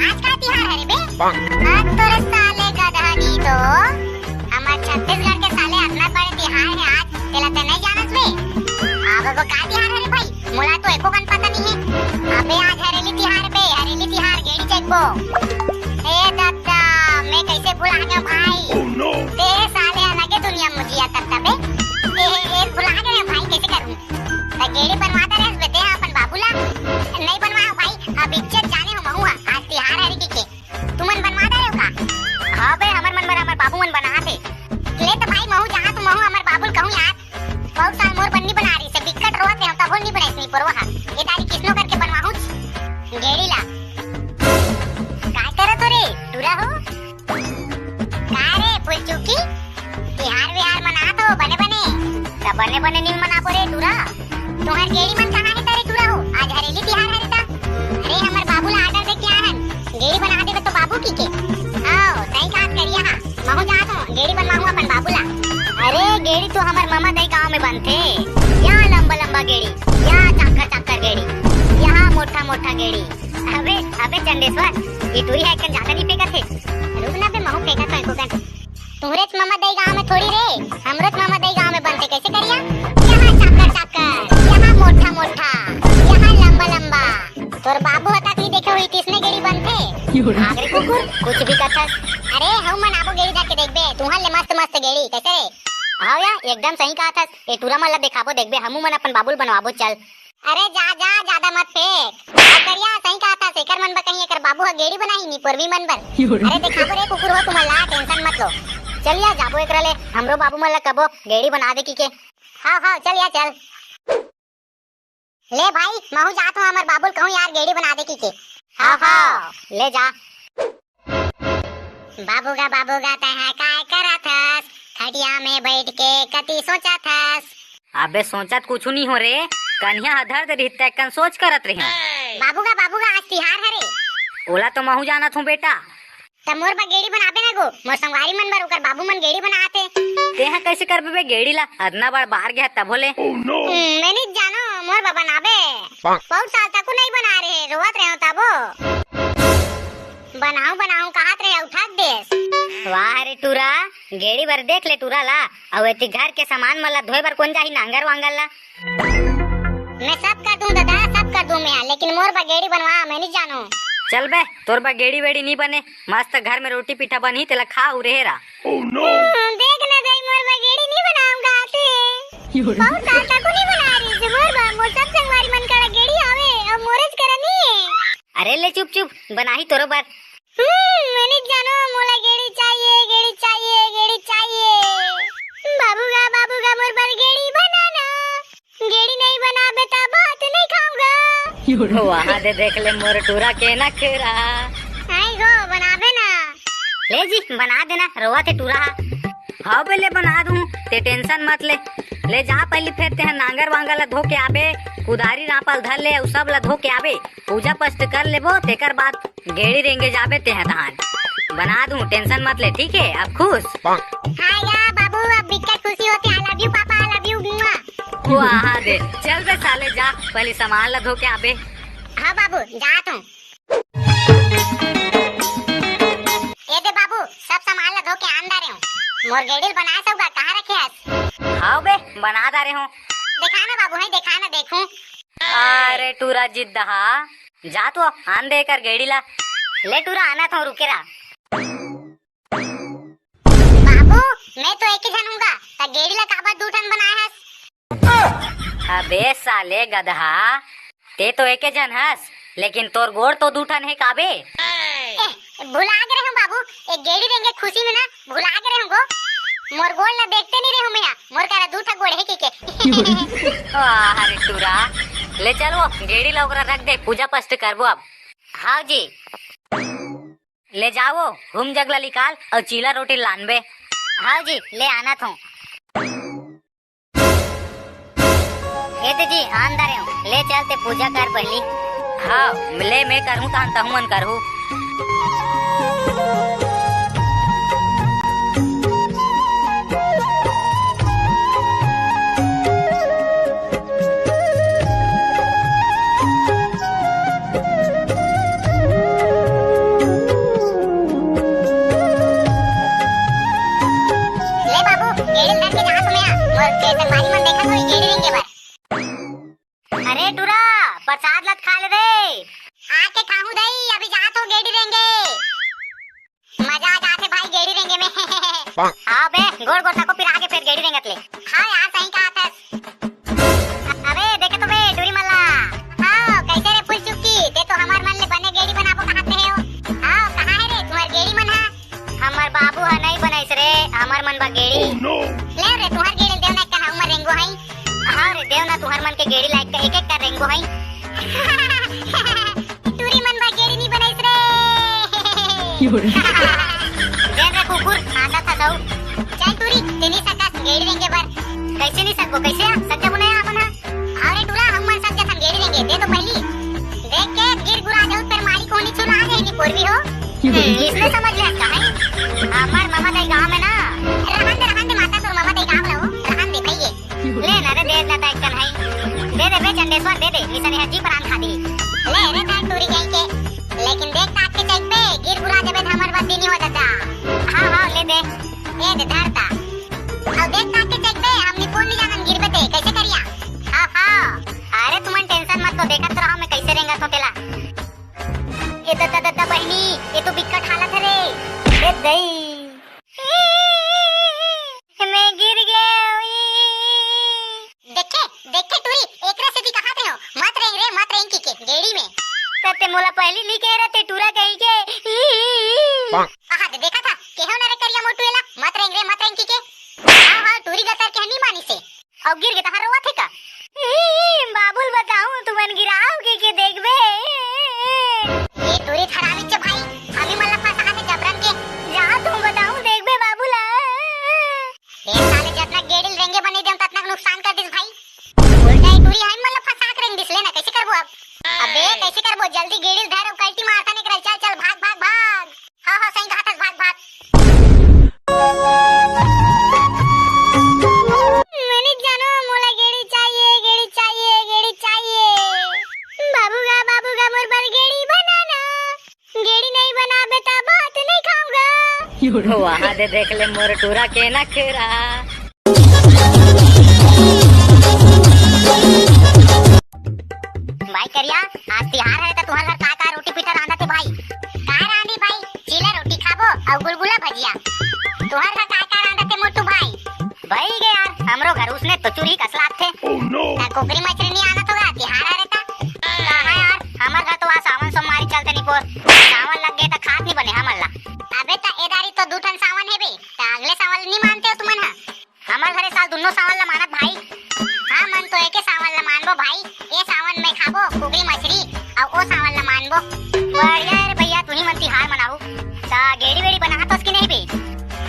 आज का तिहार है रे बे? आज तोरे साले गधा नी ए दद्दा, मैं कैसे भुला गया भाई? ते साले अलगे दुनिया में जिया करता बे। ए, ए, भुला गया भाई, कैसे करूं? त गेड़ी बनवा दे रहे बेटे अपन बाबू ला। नहीं बनवाओ भाई, अब इज्जत जाने हो महू, आज तिहार हरे की के। तुमन बनवा दे रहे हो का? हाँ बे, हमर मन बर हमर बाबू मन बना थे। ले त भाई महू जहाँ तू महू हमर बाबू ल कहूँ यार। बहुत साल मोर बन्नी बना रही से बिकट रोत हे, तभो नी बनाइस नी पोरवा हा। ये दारी किसनो करके बनवाहूच गेड़ी ला। काय करत हो रे टूरा हो? काय रे फुलचुकी, तिहार विहार मनात हो बने बने? त बने बने नी मनाबो रे टूरा। तुहर गेड़ी मन कहाँ हे तारे टूरा हो? आज हरेली तिहार हरे ता। अरे हमर बाबू ला order दे के आए हन, गेड़ी बना देबे तो बाबू की के। आओ, सही बात करिया हा। महू जात हूँ, गेड़ी बनवाहूँ अपन बाबू ला। अरे गेड़ी तो हमर ममा दई गांव में बनथे। या लंबा लंबा गेड़ी, या चाकर चाकर गेड़ी, यहाँ मोटा मोटा गेड़ी। अबे, अबे चंडेश्वर, ये टूरी हा एकन ज्यादा नी फेंकत हे। रुक ना बे, महू फेंकत हूँ एको कन। तुहरेच ममा दई गांव में थोड़ी रे, हमरोच ममा दई गांव में बनथे, कैसे करिया? यहाँ चाकर चाकर, यहाँ मोटा मोटा, यहाँ लंबा लंबा। तोर बाबू हा तक नी देखे होही, किसने गेड़ी बनथे? भाग रे कुकुर, कुछ भी कथस। अरे, हऊ मन आबो गेड़ी धर के देखबे, तुहर ले मस्त मस्त गेड़ी, कैसे रे? हाँ या, एकदम सही कहा थस। ए टूरा मन ला देखाबो, देखबे, हमू मन अपन बाबू ल बनवाबो, चल। अरे जा, जा, ज्यादा मत फेंक। अउ करिया, सही कहा थस, एकर मन बर कहीं एकर बाबू हा गेड़ी बनाही नी, पोरवी मन बर। अरे देखाबो रे कुकुर हो तुमन ला, tension मत लो। चल या, जाबो एकरा ले, हमरो बाबू मन ला कबो, गेड़ी बना दे की के। हाँ, हाँ, चल या, चल। ले भाई, महू जात हूँ, हमर बाबू ल कहूँ यार, गेड़ी बना दे की के। हाँ, हाँ, ले जा। बाबू गा, बाबू गा, तैं हा काय करत हस? खटिया में बैठ के कति सोचत हस? अबे सोचत कुछु नी हो रे, कनिहा हा धर दे रिहिस तैं कन सोच करत रेहेंव। बाबू गा, बाबू गा, आज तिहार हरे। ओला तो महू जानत हूँ बेटा। त मोर बर गेड़ी बनाबे ना गो, मोर संगवारी मन बर ओकर बाबू मन गेड़ी बनात हे। तेहा कैसे करबे बे गेड़ी ला? अतना बड़ बार गया तभो ले। हम्म, मैं नी जानो, मोर बर बनाबे। बहुत साल तक नहीं बना रहे, रोवत रहे तबो। बनाऊं, बनाऊं, कहत रहे, उठा देस। वाह रे टूरा, गेड़ी बर देख ले टूरा ला, अउ एती घर के सामान मन ला धोए बर कोन जाही नांगर वांगर ला? मैं सब कर दूं दादा, सब कर दूं मैं, लेकिन मोर बर गेड़ी बनवा, मैं नहीं जानूं। चल बे, तोर बर गेड़ी वेड़ी नहीं बने, मस्त घर में रोटी पीठा बनही, तेला खा अउ रहे रा। हम्म, देख ना दाई, मोर बर गेड़ी नहीं बनाऊंगा आते। बहुत साल तक नहीं बना रही थी, मोर बर, मोर सब संगवारी मन करा गेड़ी आवे, अब मोरेज करा नहीं है। अरे ले चुप चुप, बनाही तोरो बर। हम्म, मैं नहीं जानो, मोला गेड़ी चाहिए, गेड़ी चाहिए, गेड़ी चाहिए। बाबू गा, बाबू गा, मोर बर गेड़ी बनाना। गेड़ी नहीं बनाबे त भात नहीं खाऊंगा। वाह दे देख ले मोर टूरा के नखरा। आई गो, बनाबे ना। ले जी, बना देना, रोवत हे टूरा हा। हाँ बे, ले बना दूं, ते tension मत ले। ले जा पहली फेर तेहा नांगर वांगर ला धो के आबे, कुदारी रापा ल धर ले, अउ सब ला धो के आबे। पूजा पाठ कर लेबो, तेकर बाद गेड़ी रेंगे जाबे तेहा तहान। बना दूं, tension मत ले, ठीक है? अब खुश? हाँ या बाबू, अब बिकट खुशी होथे। I love you papa, I love you, मुआ। वाह दे, चल बे साले, जा, पहली सामान ला धो के आबे। हाँ बाबू, जात हूँ। ये दे बाबू, सब सामान ला धो के आन डारे हूँ। मोर गेड़ी ल बनाए सउगा, कहाँ रखे हस? हाँ बे, बना डारे हूँ। देखा ना बाबू, है देखा ना, देखूं। अरे टूरा जिद्दहा, जा तो आन दे एकर गेड़ी ला। ले टूरा, आना तो रुके रहा। बाबू, मैं तो एक ही झन हूँगा, त गेड़ी ला काबर दू ठन बनाए हस? अबे साले गदहा, ते तो एके झन हस, लेकिन तोर गोड़ तो दू ठन हे काबे? ए, भुला गे रहेंव बाबू, ए गेड़ी रेंगे खुशी में ना भुला गे रहेंव गो। मोर गोड़ ला देखते नहीं रहेंव मैं, मोर करा दू ठा गोड़ हे की के। वाह रे टूरा, ले चल वो गेड़ी ला ओकरा रख दे, पूजा पाठ करबो अब। हाँ जी। ले जावो, हुम जग ला निकाल अउ चीला रोटी लानबे। हाँ जी, ले आना थो। ए दे जी, आन डारे हूँ, ले चल ते पूजा कर पहली। हाँ, ले मैं करहूँ, तहन तहु मन करहू। ले बाबू, गेड़ी धर के जात हूँ मैं, मोर के संगवारी मन देखत होही गेड़ी रेंगे बर। अरे टूरा, प्रसाद ला त खा ले रे। आके खाहूं दई, अभी जात हो गेड़ी रेंगे। मजा आ जाथे भाई गेड़ी रेंगे में। हाँ बे, गोड़ गोड़ तको पिरा के फेर गेड़ी रेंगत ले। हाँ यार, सही कहा थस। अबे देखे तो बे टूरी मन ला। हाँ, कैसे रे फूल चुकी, ते तो हमार मन ले बने गेड़ी बनाबो कहत हे हो। हाँ, कहाँ है रे तुम्हार गेड़ी मन हा? हमर बाबू ह नहीं बनाइस रे, हमर मन बा गेड़ी। ले रे, तुहर गेड़ी देव ना, कहा उमर रेंगो हई। हाँ रे, देव ना, तुहर मन के गेड़ी लायक एक एक कर रेंगो हई। टूरी मन बा गेड़ी नहीं बनाइस रे। देन रे कुकुर, आंदा था सऊ। चल टूरी, ते नहीं सकस गेड़ी रेंगे बर। कैसे नहीं सकबो, कैसे? सच्चा मुने आपन हा। अरे टूरा, हम मन सब जथन गेड़ी रेंगे, दे तो पहली। देख के गिर गुरा जाऊ, तेरे मारी कोनी छुला आ जाएगी पोरवी हो। हम्म, इसने समझ लिया का है? हमार ममा दाई गांव में ना। रहन दे, रहन दे माता, तोर ममा दाई गांव लो, रहन दे भैये। ले ना रे, दे ना दाई कन है। दे दे बे चंडेश्वर, दे दे, निसनी हजी प्राण खा दी। ले रे दाई टूरी कहीं के। लेकिन देख ताक के चेक पे, गिर गुरा देबे त हमर बस दिन ही हो जाता। हाँ, हाँ, ले दे। ए दे धरता। अब देख ताक के चेक पे, हमनी फोन नहीं जानन गिरबे ते, कैसे करिया? हाँ, हाँ। अरे तुमन टेंशन मत लो, देखत रहो मैं कैसे रेंगत हो तेला। ए दद्दा, दद्दा बहिनी, ये तो बिकट हालत है रे। ए दई। मैं गिर गया। देखे, देखे टूरी, एकरा से भी कहा थे हो, मत रेंग रे, मत रेंग की के, गेड़ी में। तते मोला पहली नहीं कह रहे थे, टूरा कहीं के। कहा दे, देखा था, केहो ना रे करिया मोटू एला, मत रेंग रे, मत रेंग की के। हाँ, हाँ, टूरी गतर के नहीं मानी से। अउ गिर गे तहार रोवत हे का? ई, बाबुल बताऊं, तुमन गिराव के, के देखबे। ये टूरी थरामी चे भाई, अभी मन ला फंसा दे जबरन के। जा तुम बताऊं, देखबे बाबू ला। ये साले जतना गेड़ी रेंगे बने देम, ततना नुकसान कर दिस भाई। उल्टा ये टूरी हम मन ला फंसा के रेंग दिस, लेना कैसे करबो अब? अबे कैसे करबो? जल्दी गेड़ी धर, अब कल्टी मारता नहीं कर, चल, चल, भाग, भाग, भाग। हाँ, हाँ, सही कहा था, भाग, भाग। मनीष जानो, मोला गेड़ी चाहिए, गेड़ी चाहिए, गेड़ी चाहिए। बाबू गा, बाबू गा, मोर बर गेड़ी बनाना। गेड़ी नहीं बनाबे त भात नहीं खाऊंगा। वहाँ दे देख ले मोर टूरा के ना खेरा। भाई करिया, आज तिहार है त तुहर घर का का रोटी पीठा रांधत हे भाई? का रांधी भाई? चीला रोटी खाबो अउ गुलगुला भजिया। तुहर घर का का रांधत हे मोटू भाई? भाई गे यार, हमरो घर उसने तो चूरी कसलात थे। Oh no! त कुकरी मछरी नहीं आना तो गा, तिहार है रे त। कहाँ यार, हमर घर तो आज सावन सोमवारी चलते नहीं पोर। सावन लग गए त खात नहीं बने हमन ला। अबे त एदारी तो दू ठन सावन है बे, त अगले सावन नहीं मानते हो तुमन हा? हमर घरे साल दुनो सावन ला मानत भाई। हाँ, मन तो एके सावन ला मानबो भाई। ए सावन में खाबो कुकरी मछरी, अउ ओ सावन ला मानबो। बढ़िया रे भैया, तुही मन तिहार मनाहू। ता गेड़ी वेड़ी बनात हस कि नहीं बे?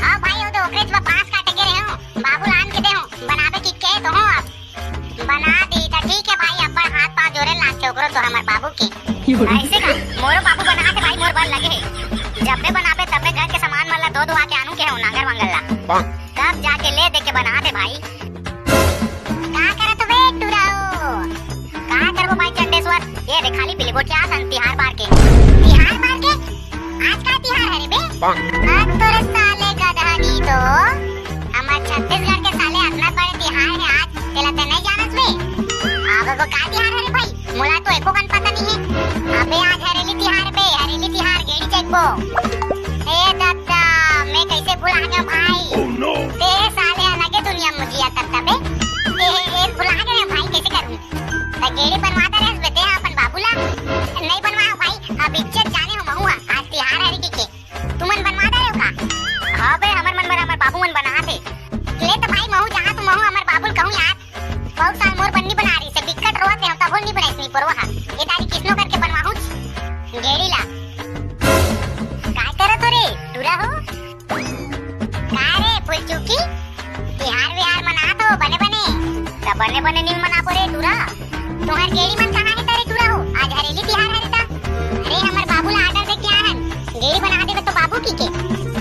हाँ भाई, ओ तो ओकरे ज बांस काटे के रहे हो, बाबू लान के दे हो, बनाबे की कहे तो हो आप। बना दी त ठीक है भाई, अब्बड़ हाथ पाँव जोरे लागथे ओकरो तो हमर बाबू के। ऐसे का? मोरो बाबू बनात हे भाई, मोर बर लगे हे। जब बे बनाबे तब बे घर के सामान मन ला धो धुआ के आनू के हो नांगर वांगर ला। तब जाके ले दे के बनात हे भाई। का करत हो बे टुराओ? का करबो भाई चंडेश्वर? ये रे खाली बिलगोटिया सन तिहार बार के। तिहार बार के? आज का तिहार हरे बे? आज तोरे साले गधा नी तो। हमर छत्तीसगढ़ के साले अतना बड़े तिहार हे आज, तेला ते नहीं जानत बे? अब वो का तिहार हरे भाई? मोला तो एको कन पता नहीं है। अबे आज हरेली तिहार बे, हरेली तिहार गेड़ी चेकबो। ए दद्दा, मैं कैसे भुला गया भाई? Oh no! ते साले अलगे दुनिया में जिया करता बे। ए, ए, भुला गया भाई, कैसे करूं? त गेड़ी बनवा दे रहे बे ते अपन बाबू ला। नहीं बनवा भाई, अब इज्जत जाने हो महू, आज तिहार हरे की के। तुमन बनवा दे रहे हो का? हाँ बे, हमर मन बर हमर बाबू मन बनात हे। ले त भाई महू जहाँ तू महू हमर बाबू ल कहूँ यार। बहुत साल मोर बन्नी बना रही से, बिकट रोवत हे, तभो नी बनाइस नी परवा हा। ये दारी किसनो करके बनवाहूँ गेड़ी ला। काय करत हो रे, टूरा हो? का रे फुलचुकी, तिहार विहार मनात हो बने बने? त बने बने नी मनाबो रे टूरा। तुहर गेड़ी मन कहाँ हे तारे टूरा हो? आज हरेली तिहार हरे ता। अरे हमर बाबू ला order दे के आहन, गेड़ी बना देबे तो बाबू की के।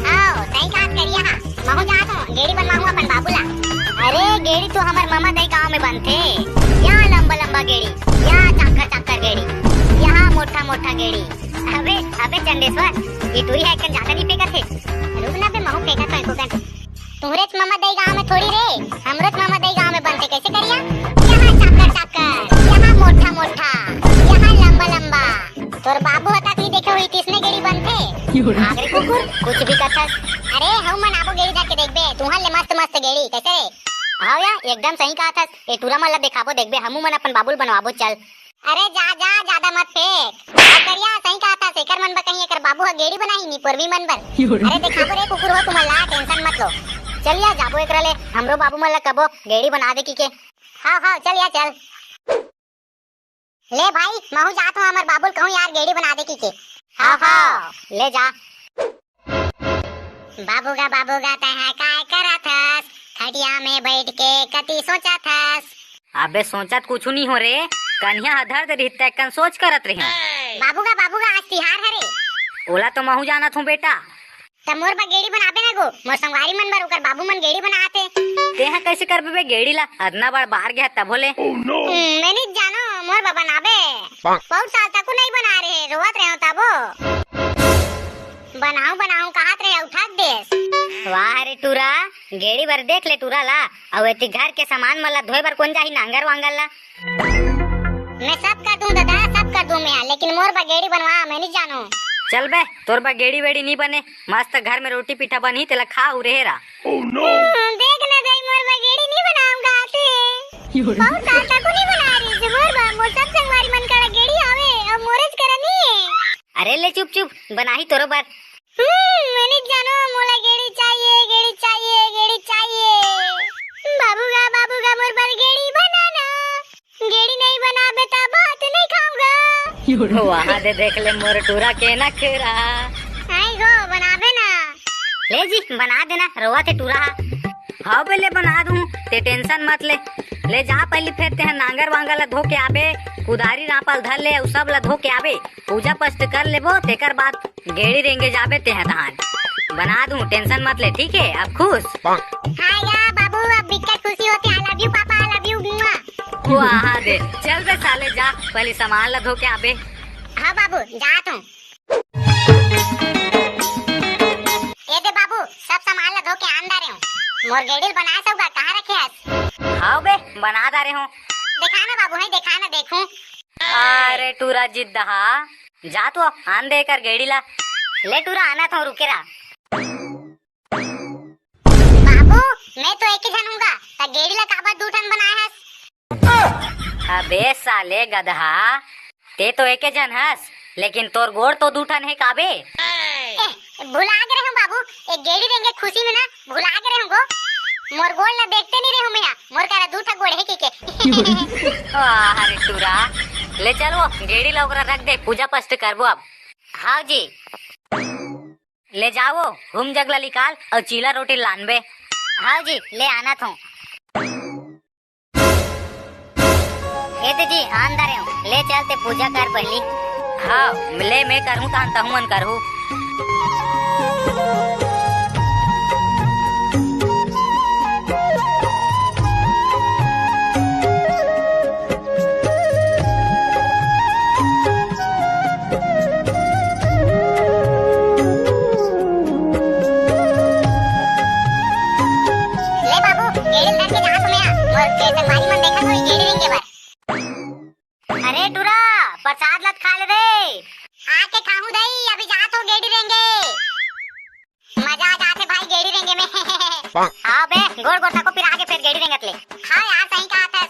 आओ, सही बात करिया हा। महू जात हो, गेड़ी बनवाहूँ अपन बाबू ला। अरे गेड़ी तो हमर ममा दई गांव में बनथे। यहाँ लंबा लंबा गेड़ी, यहाँ चाकर चाकर गेड़ी, यहाँ मोटा मोटा गेड़ी। अबे, अबे चंडेश्वर, ये टूरी हा एक कन ज्यादा नहीं फेंकत हे। रुक ना बे, महू फेंकत हो एको कन। तुहरेच ममा दई गांव में थोड़ी रे, हमरोच ममा दई गांव में बनथे, कैसे करिया? यहाँ चाकर चाकर, यहाँ मोटा मोटा, यहाँ लंबा लंबा। तोर बाबू ह तक नहीं देखे होही, तिसने गेड़ी बनथे। आगरे कुकुर, कुछ भी कथस। अरे, हऊ मन आबो गेड़ी धर के देखबे, तुहर ले मस्त मस्त गेड़ी, कैसे रे? हाव या, एकदम सही कहथस। ए टूरा मन ला देखाबो, देखबे, हमू मन अपन बाबू ल बनवाबो, चल। अरे जा, जा, ज्यादा मत फेंक। अउ करिया, सही कहथस, एकर मन बर कहीं एकर बाबू ह गेड़ी बनाही नी, पोरवी मन बर। अरे देखाबो रे कुकुर हो, तुमन ला tension मत लो। चल या, जाबो एकरा ले, हमरो बाबू मन ला कबो गेड़ी बना दे की के। हाव, हाव, चल या, चल। ले भाई, महू जात हूँ, हमर बाबू ल कहूँ यार, गेड़ी बना दे की के। हाव, हाव, ले जा। बाबू गा, बाबू गा, तैं ह काय करत हस? खटिया में बैठ के कति सोचत हस? अबे सोचत कुछु नहीं हो रे, कनिहा ह धर दे रिहिस तैं कन सोच करत रहिहूँ। बाबू गा, बाबू गा, आज तिहार हरे। ओला तो महू जानत हूँ बेटा। त मोर बर गेड़ी बनाबे ना गो, मोर संगवारी मन बर ओकर बाबू मन गेड़ी बनात हे। तेहा कैसे करबे बे गेड़ी ला? अतना बड़ बार गया तभो ले। हम्म, मैं नहीं जानो, मोर बर बनाबे। बहुत साल तक नहीं बना रहे, रोवत रहे तबो। बनाऊं, बनाऊं, कहत रहे, उठा देस। वाह रे टूरा, गेड़ी बर देख ले टूरा ला, अउ एती घर के सामान मन ला धोए बर कोन जाही नांगर वांगर ला? मैं सब कर दूं दादा, सब कर दूं मैं, लेकिन मोर बर गेड़ी बनवा, मैं नहीं जानूं। चल बे, तोर बर गेड़ी वेड़ी नहीं बने, मस्त घर में रोटी पीठा बनही, तेला खा अउ रहे रा। हम्म, देख ना दाई, मोर बर गेड़ी नहीं बनाऊंगा आते। बहुत साल तक नहीं बना रही थी, मोर बर, मोर सब संगवारी मन करा गेड़ी आवे, अब मोरेज करा नहीं है। अरे ले चुप चुप, बनाही तोरो बर। हम्म, मैं नहीं जानो, मोला गेड़ी चाहिए, गेड़ी चाहिए, गेड़ी चाहिए। बाबू गा, बाबू गा, मोर बर गेड़ी बनाना। गेड़ी नहीं बनाबे त भात नहीं खाऊंगा। वाह दे देख ले मोर टूरा के नखरा। आई गो, बनाबे ना। ले जी, बना देना, रोवत हे टूरा हा। हाव बे, ले बना दूं, ते tension मत ले। ले जा पहली फेर तेहा नांगर वांगर ला धो के आबे, कुदारी रापा ल धर ले, अउ सब ला धो के आबे। पूजा पाठ कर लेबो, तेकर बाद गेड़ी रेंगे जाबे तेहा तहान। बना दूं, tension मत ले, ठीक है? अब खुश? हाँ या बाबू, अब बिकट खुशी होथे। I love you papa, I love you, मुआ। वाह दे, चल बे साले, जा पहली सामान ला धो के आबे। हाँ बाबू, जात हूँ। ए दे बाबू, सब सामान ला धो के आन डारे हूँ। मोर गेड़ी ल बनाए सउगा, कहाँ रखे हस? हाव बे, बना डारे हूँ। देखा ना बाबू, है देखा ना, देखूं। अरे टूरा जिद्दहा, जा तो आन दे एकर गेड़ी ला। ले टूरा, आना तो रुके रहा। बाबू, मैं तो एक ही झन हूँगा, त गेड़ी ला काबर दू ठन बनाए हस? अबे साले गदहा, ते तो एके झन हस, लेकिन तोर गोड़ तो दू ठन हे काबे? ए, भुला गे रहेंव बाबू, एक गेड़ी रेंगे खुशी में ना, भुला गे रहेंव गो। मोर गोड़ ला देखते नहीं रहेंव मैं, मोर करा दू ठा गोड़ हे की के। वाह रे टूरा, ले चल वो गेड़ी ला ओकरा रख दे, पूजा पाठ करबो अब। हाँ जी। ले जावो, हुम जग ला निकाल अउ चीला रोटी लानबे। हाव जी, ले आना थो। ए दे जी, आन डारे हूँ, ले चल ते पूजा कर पहली। हाव, ले मैं करहूँ तहन तहु मन करहू। ले बाबू, गेड़ी ल धर के जात हूँ मैं, मोर के संगवारी मन देखत होही गेड़ी रेंगे बर। अरे टूरा, प्रसाद लत खा ले रे। आके खाहूँ दई, अभी जात हूँ गेड़ी रेंगे। मजा आ जाथे भाई गेड़ी रेंगे में। हाँ बे, गोड़ गोड़ तको पिरा के फेर गेड़ी रेंगत ले। हाँ यार, सही कहा थस।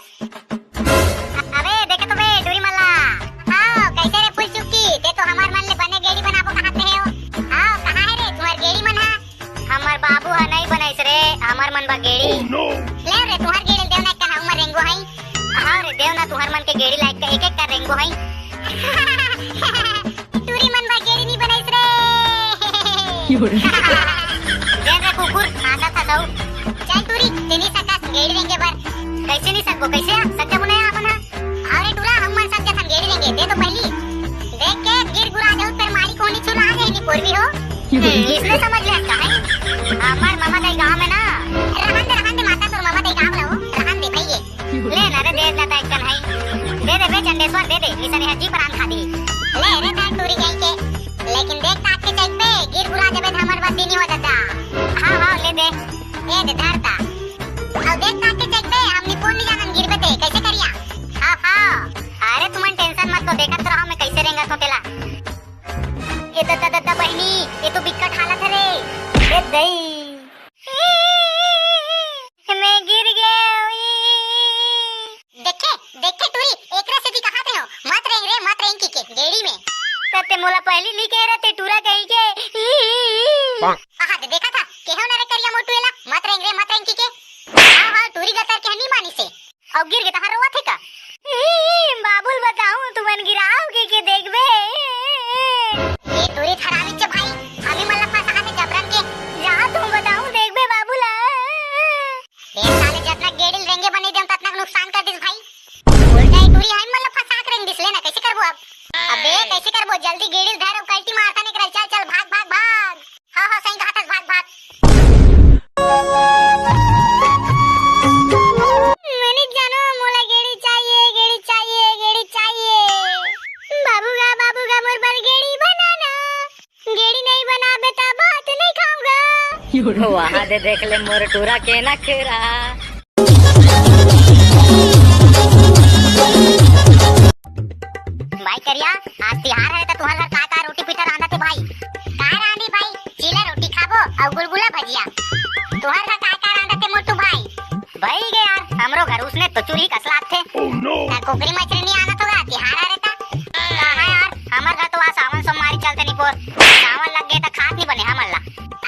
अबे देखे तो बे टूरी मल्ला। हाँ, कैसे रे फूल चुक्की, ते तो हमार मन ले बने गेड़ी बनाबो कहत रहे हो। हाँ, कहाँ है रे तुम्हार गेड़ी मन हा? हमर बाबू ह नहीं बनाइस रे, हमर मन बा गेड़ी। ले रे, तुम्हार गेड़ी देव ना कहा उमर रेंगो हई। हाँ रे, देव ना तुम्हार मन के गेड़ी लायक के एक एक कर रेंगो हई। टूरी मन बर गेड़ी नी बनाइस रे। देख रे कुकुर, आंदत हस। चल टूरी, ते नी सकस गेड़ी रेंगे बर। कैसे नी सकबो, कैसे आ? सक जाबो ना अपन हा। अरे टूरा, हम मन सक जाथन गेड़ी रेंगे, दे तो पहली। देख के गिर गुरा जाऊ, फिर मारी कोनी छुला जाएगी पोरवी हो। हम्म, इसने समझ ले का है? हमार मामा दाई गांव में ना। रहन दे, रहन दे माता, तोर मामा दाई गांव ला हो। रहन दे भैये। ले ना रे, दे ना, तैं कन हई। दे दे बे चंडेश्वर, दे दे, निसने हजी प्राण खा दी। ले रे, तार टूरी गई के। लेकिन देख ताक के चेक बे, गिर गुरा जबे त हमर बस नी हो दादा। हाँ, हाँ, ले दे। ए दे धरता। अब देख ताक के चेक बे, हमनी कोन नी जानन गिरबे ते, कैसे करिया? हाँ, हाँ। अरे तुमन tension मत लो, देखत तो रहो मैं कैसे रेंगत हो तेला। ठीक है रे, ते टूरा कहीं के। आहा, दे देखा था, केहो ना रे करिया मोटू एला, मत रेंग रे, मत रेंग की के। हाँ, हाँ, टूरी गतर के नहीं मानी से। अउ गिर के तहां रोवत हे का? बाबुल बताऊं, तुमन गिराव के, के देखबे। ए टूरी थरामी चे भाई, अभी मन ला फंसा दे जबरन के। जा तुम बताऊं, देखबे बाबुला। ए साले, जतना गेड़ी ल रेंगे बने देम, ततना नुकसान कर दिस भाई। उल्टा ए टूरी हाई मन ला फंसा के रेंग दिस, ले ना, कैसे करबो अब? अबे, कैसे करबो? जल्दी गेड़ी ल धर अउ कल्टी मारता नहीं कर, चल, चल, भाग, भाग, भाग। हाँ, हाँ, सही कहा था, भाग, भाग। मनीष जानो, मोला गेड़ी चाहिए, गेड़ी चाहिए, गेड़ी चाहिए। बाबू गा, बाबू गा, मोर बर गेड़ी बनाना। गेड़ी नहीं बनाबे त भात नहीं खाऊंगा। वहाँ दे देख ले मोर टूरा के नखरा। भाई करिया, आज तिहार हे त तुहर घर का का रोटी पीठा रांधत हे भाई? का रांधी भाई? चीला रोटी खाबो अउ गुलगुला भजिया। तुहर घर का का रांधत हे मोटू भाई? भाई गे यार, हमरो घर उसने तो चूरी कसलात थे। Oh no! त कुकरी मछरी नहीं आना तो गा, तिहार हे रे त। कहाँ यार, हमर घर तो आज सावन सोमवारी चलते नहीं पोर। सावन लग गए त खात नहीं बने हमन ला।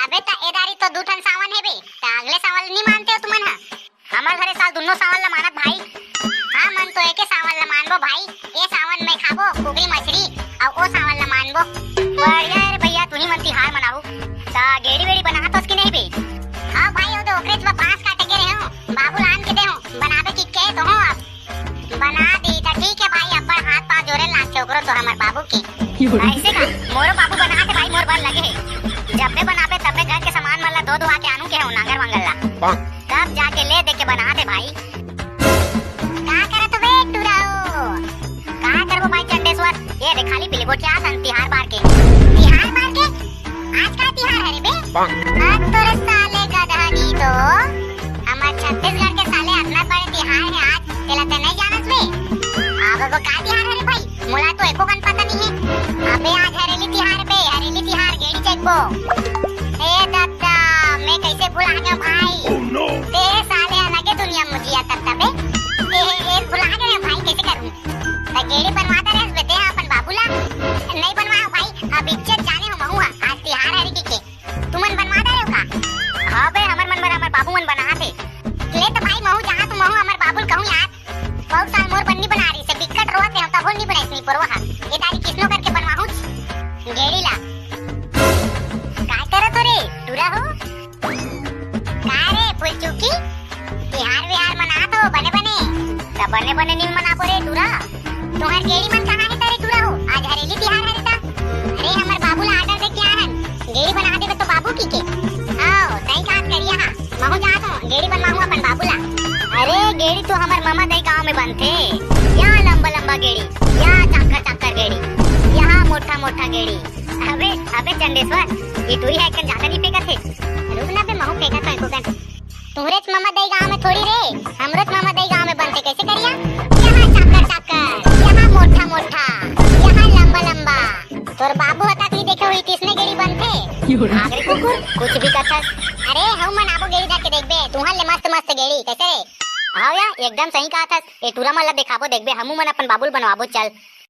अबे त एदारी तो दू ठन सावन हे बे, त अगले सावन नहीं मानते हो तुमन हा? हमर घरे साल दुनो सावन ला मानत भाई। हाँ, मन तो एके सावन ला मानबो भाई। ए सावन में खाबो कुकरी मछरी, अउ ओ सावन ला मानबो। बढ़िया हे रे भैया, तुही मन तिहार मनाहू। त गेड़ी वेड़ी बनाहत हस कि नहीं बे? हाँ भाई, ओ तो ओकरे च बांस काटे गे रहे हो, बाबू लान के दे हो, बनाबे की के तो हो अब। बना दी त ठीक हे भाई, अपन हाथ पाँव जोरे लागथे ओकरो तो हमर बाबू के। ऐसे का? मोरो बाबू बनाथे भाई, मोर बर लगे हे। जब बे बनाबे तब बे घर के सामान मन ला धो धुआ के आनू के हो नांगर वांगर ला। तब जाके ले दे के बना दे भाई। का करत बे टुराओ? का करबो भाई चंडेश्वर? ये दे खाली पीली गोठिया सन तिहार बार के। तिहार बार के? आज का तिहार हरे बे? अब तोरे साले गधा नी तो। हमर छत्तीसगढ़ के साले अतना बड़े तिहार हे आज, तेला ते नहीं जानत बे? अब वो का तिहार हरे भाई? मोला तो एको कन पता नहीं हे। अबे आज हरेली तिहार बे, हरेली तिहार गेड़ी चकबो। ए दद्दा, मैं कैसे भुला गया भाई? Oh no! तेरे साले अलगे दुनिया में जिया करता बे। ए, ए, ए, भुला गया भाई, कैसे करूं? त गेड़ी बनवाता रहस बे ते अपन बाबू ला। नहीं बनवाओ भाई, अब इज्जत जाने हो महू हा, आज तिहार हरे की के। तुमन बनवा दे रहे हो का? हाँ बे, हमर मन बर हमर बाबू मन बनाथे। ले तो भाई महू जहाँ तू महू हमर बाबू ल कहूँ यार। बहुत साल मोर बन्नी बना रही से, बिकट रोवत रहे, तभो नहीं बनाइस नहीं परवा हा। ये तारी किसनो करके बनवाहूँ गेड़ी ला। काय करत हो रे, टूरा हो? का रे फुलचुकी? तिहार विहार मनात हो बने बने? त बने बने नहीं मनाबो रे टूरा। तुहर गेड़ी मन कहाँ हे तारे टूरा हो? आज हरेली तिहार हरे ता। अरे हमर बाबू ला order दे के आए हन। गेड़ी बना देबे तो बाबू की के। आओ, सही काहत करिया हा। महू जात हो, गेड़ी बनवाहूँ अपन बाबू ला। अरे गेड़ी तो हमर ममा दई गांव में बनथे। या लंबा लंबा गेड़ी, या चाकर चाकर गेड़ी, यहाँ मोटा मोटा गेड़ी। अबे, अबे चंडेश्वर, ये टूरी हा एक कन ज्यादा नहीं फेंकत हे। रुक ना बे, महू फेंकत हो एको कन। तुहरेच ममा दई गांव में थोड़ी रे, हमरोच ममा दई गांव में बनथे, कैसे करिया? यहाँ चाकर चाकर, यहाँ मोटा मोटा, यहाँ लंबा लंबा। तोर बाबू हा तक नहीं देखे होही, किसने गेड़ी बनथे? आखिरी कुकुर, कुछ भी कथस। अरे, हऊ मन आबो गेड़ी धर के देखबे, तुहर ले मस्त मस्त गेड़ी, कैसे रे? हाँ या, एकदम सही कहा थस। ए टूरा मन ला देखाबो, देखबे, हमू मन अपन बाबू ल बनवाबो, चल।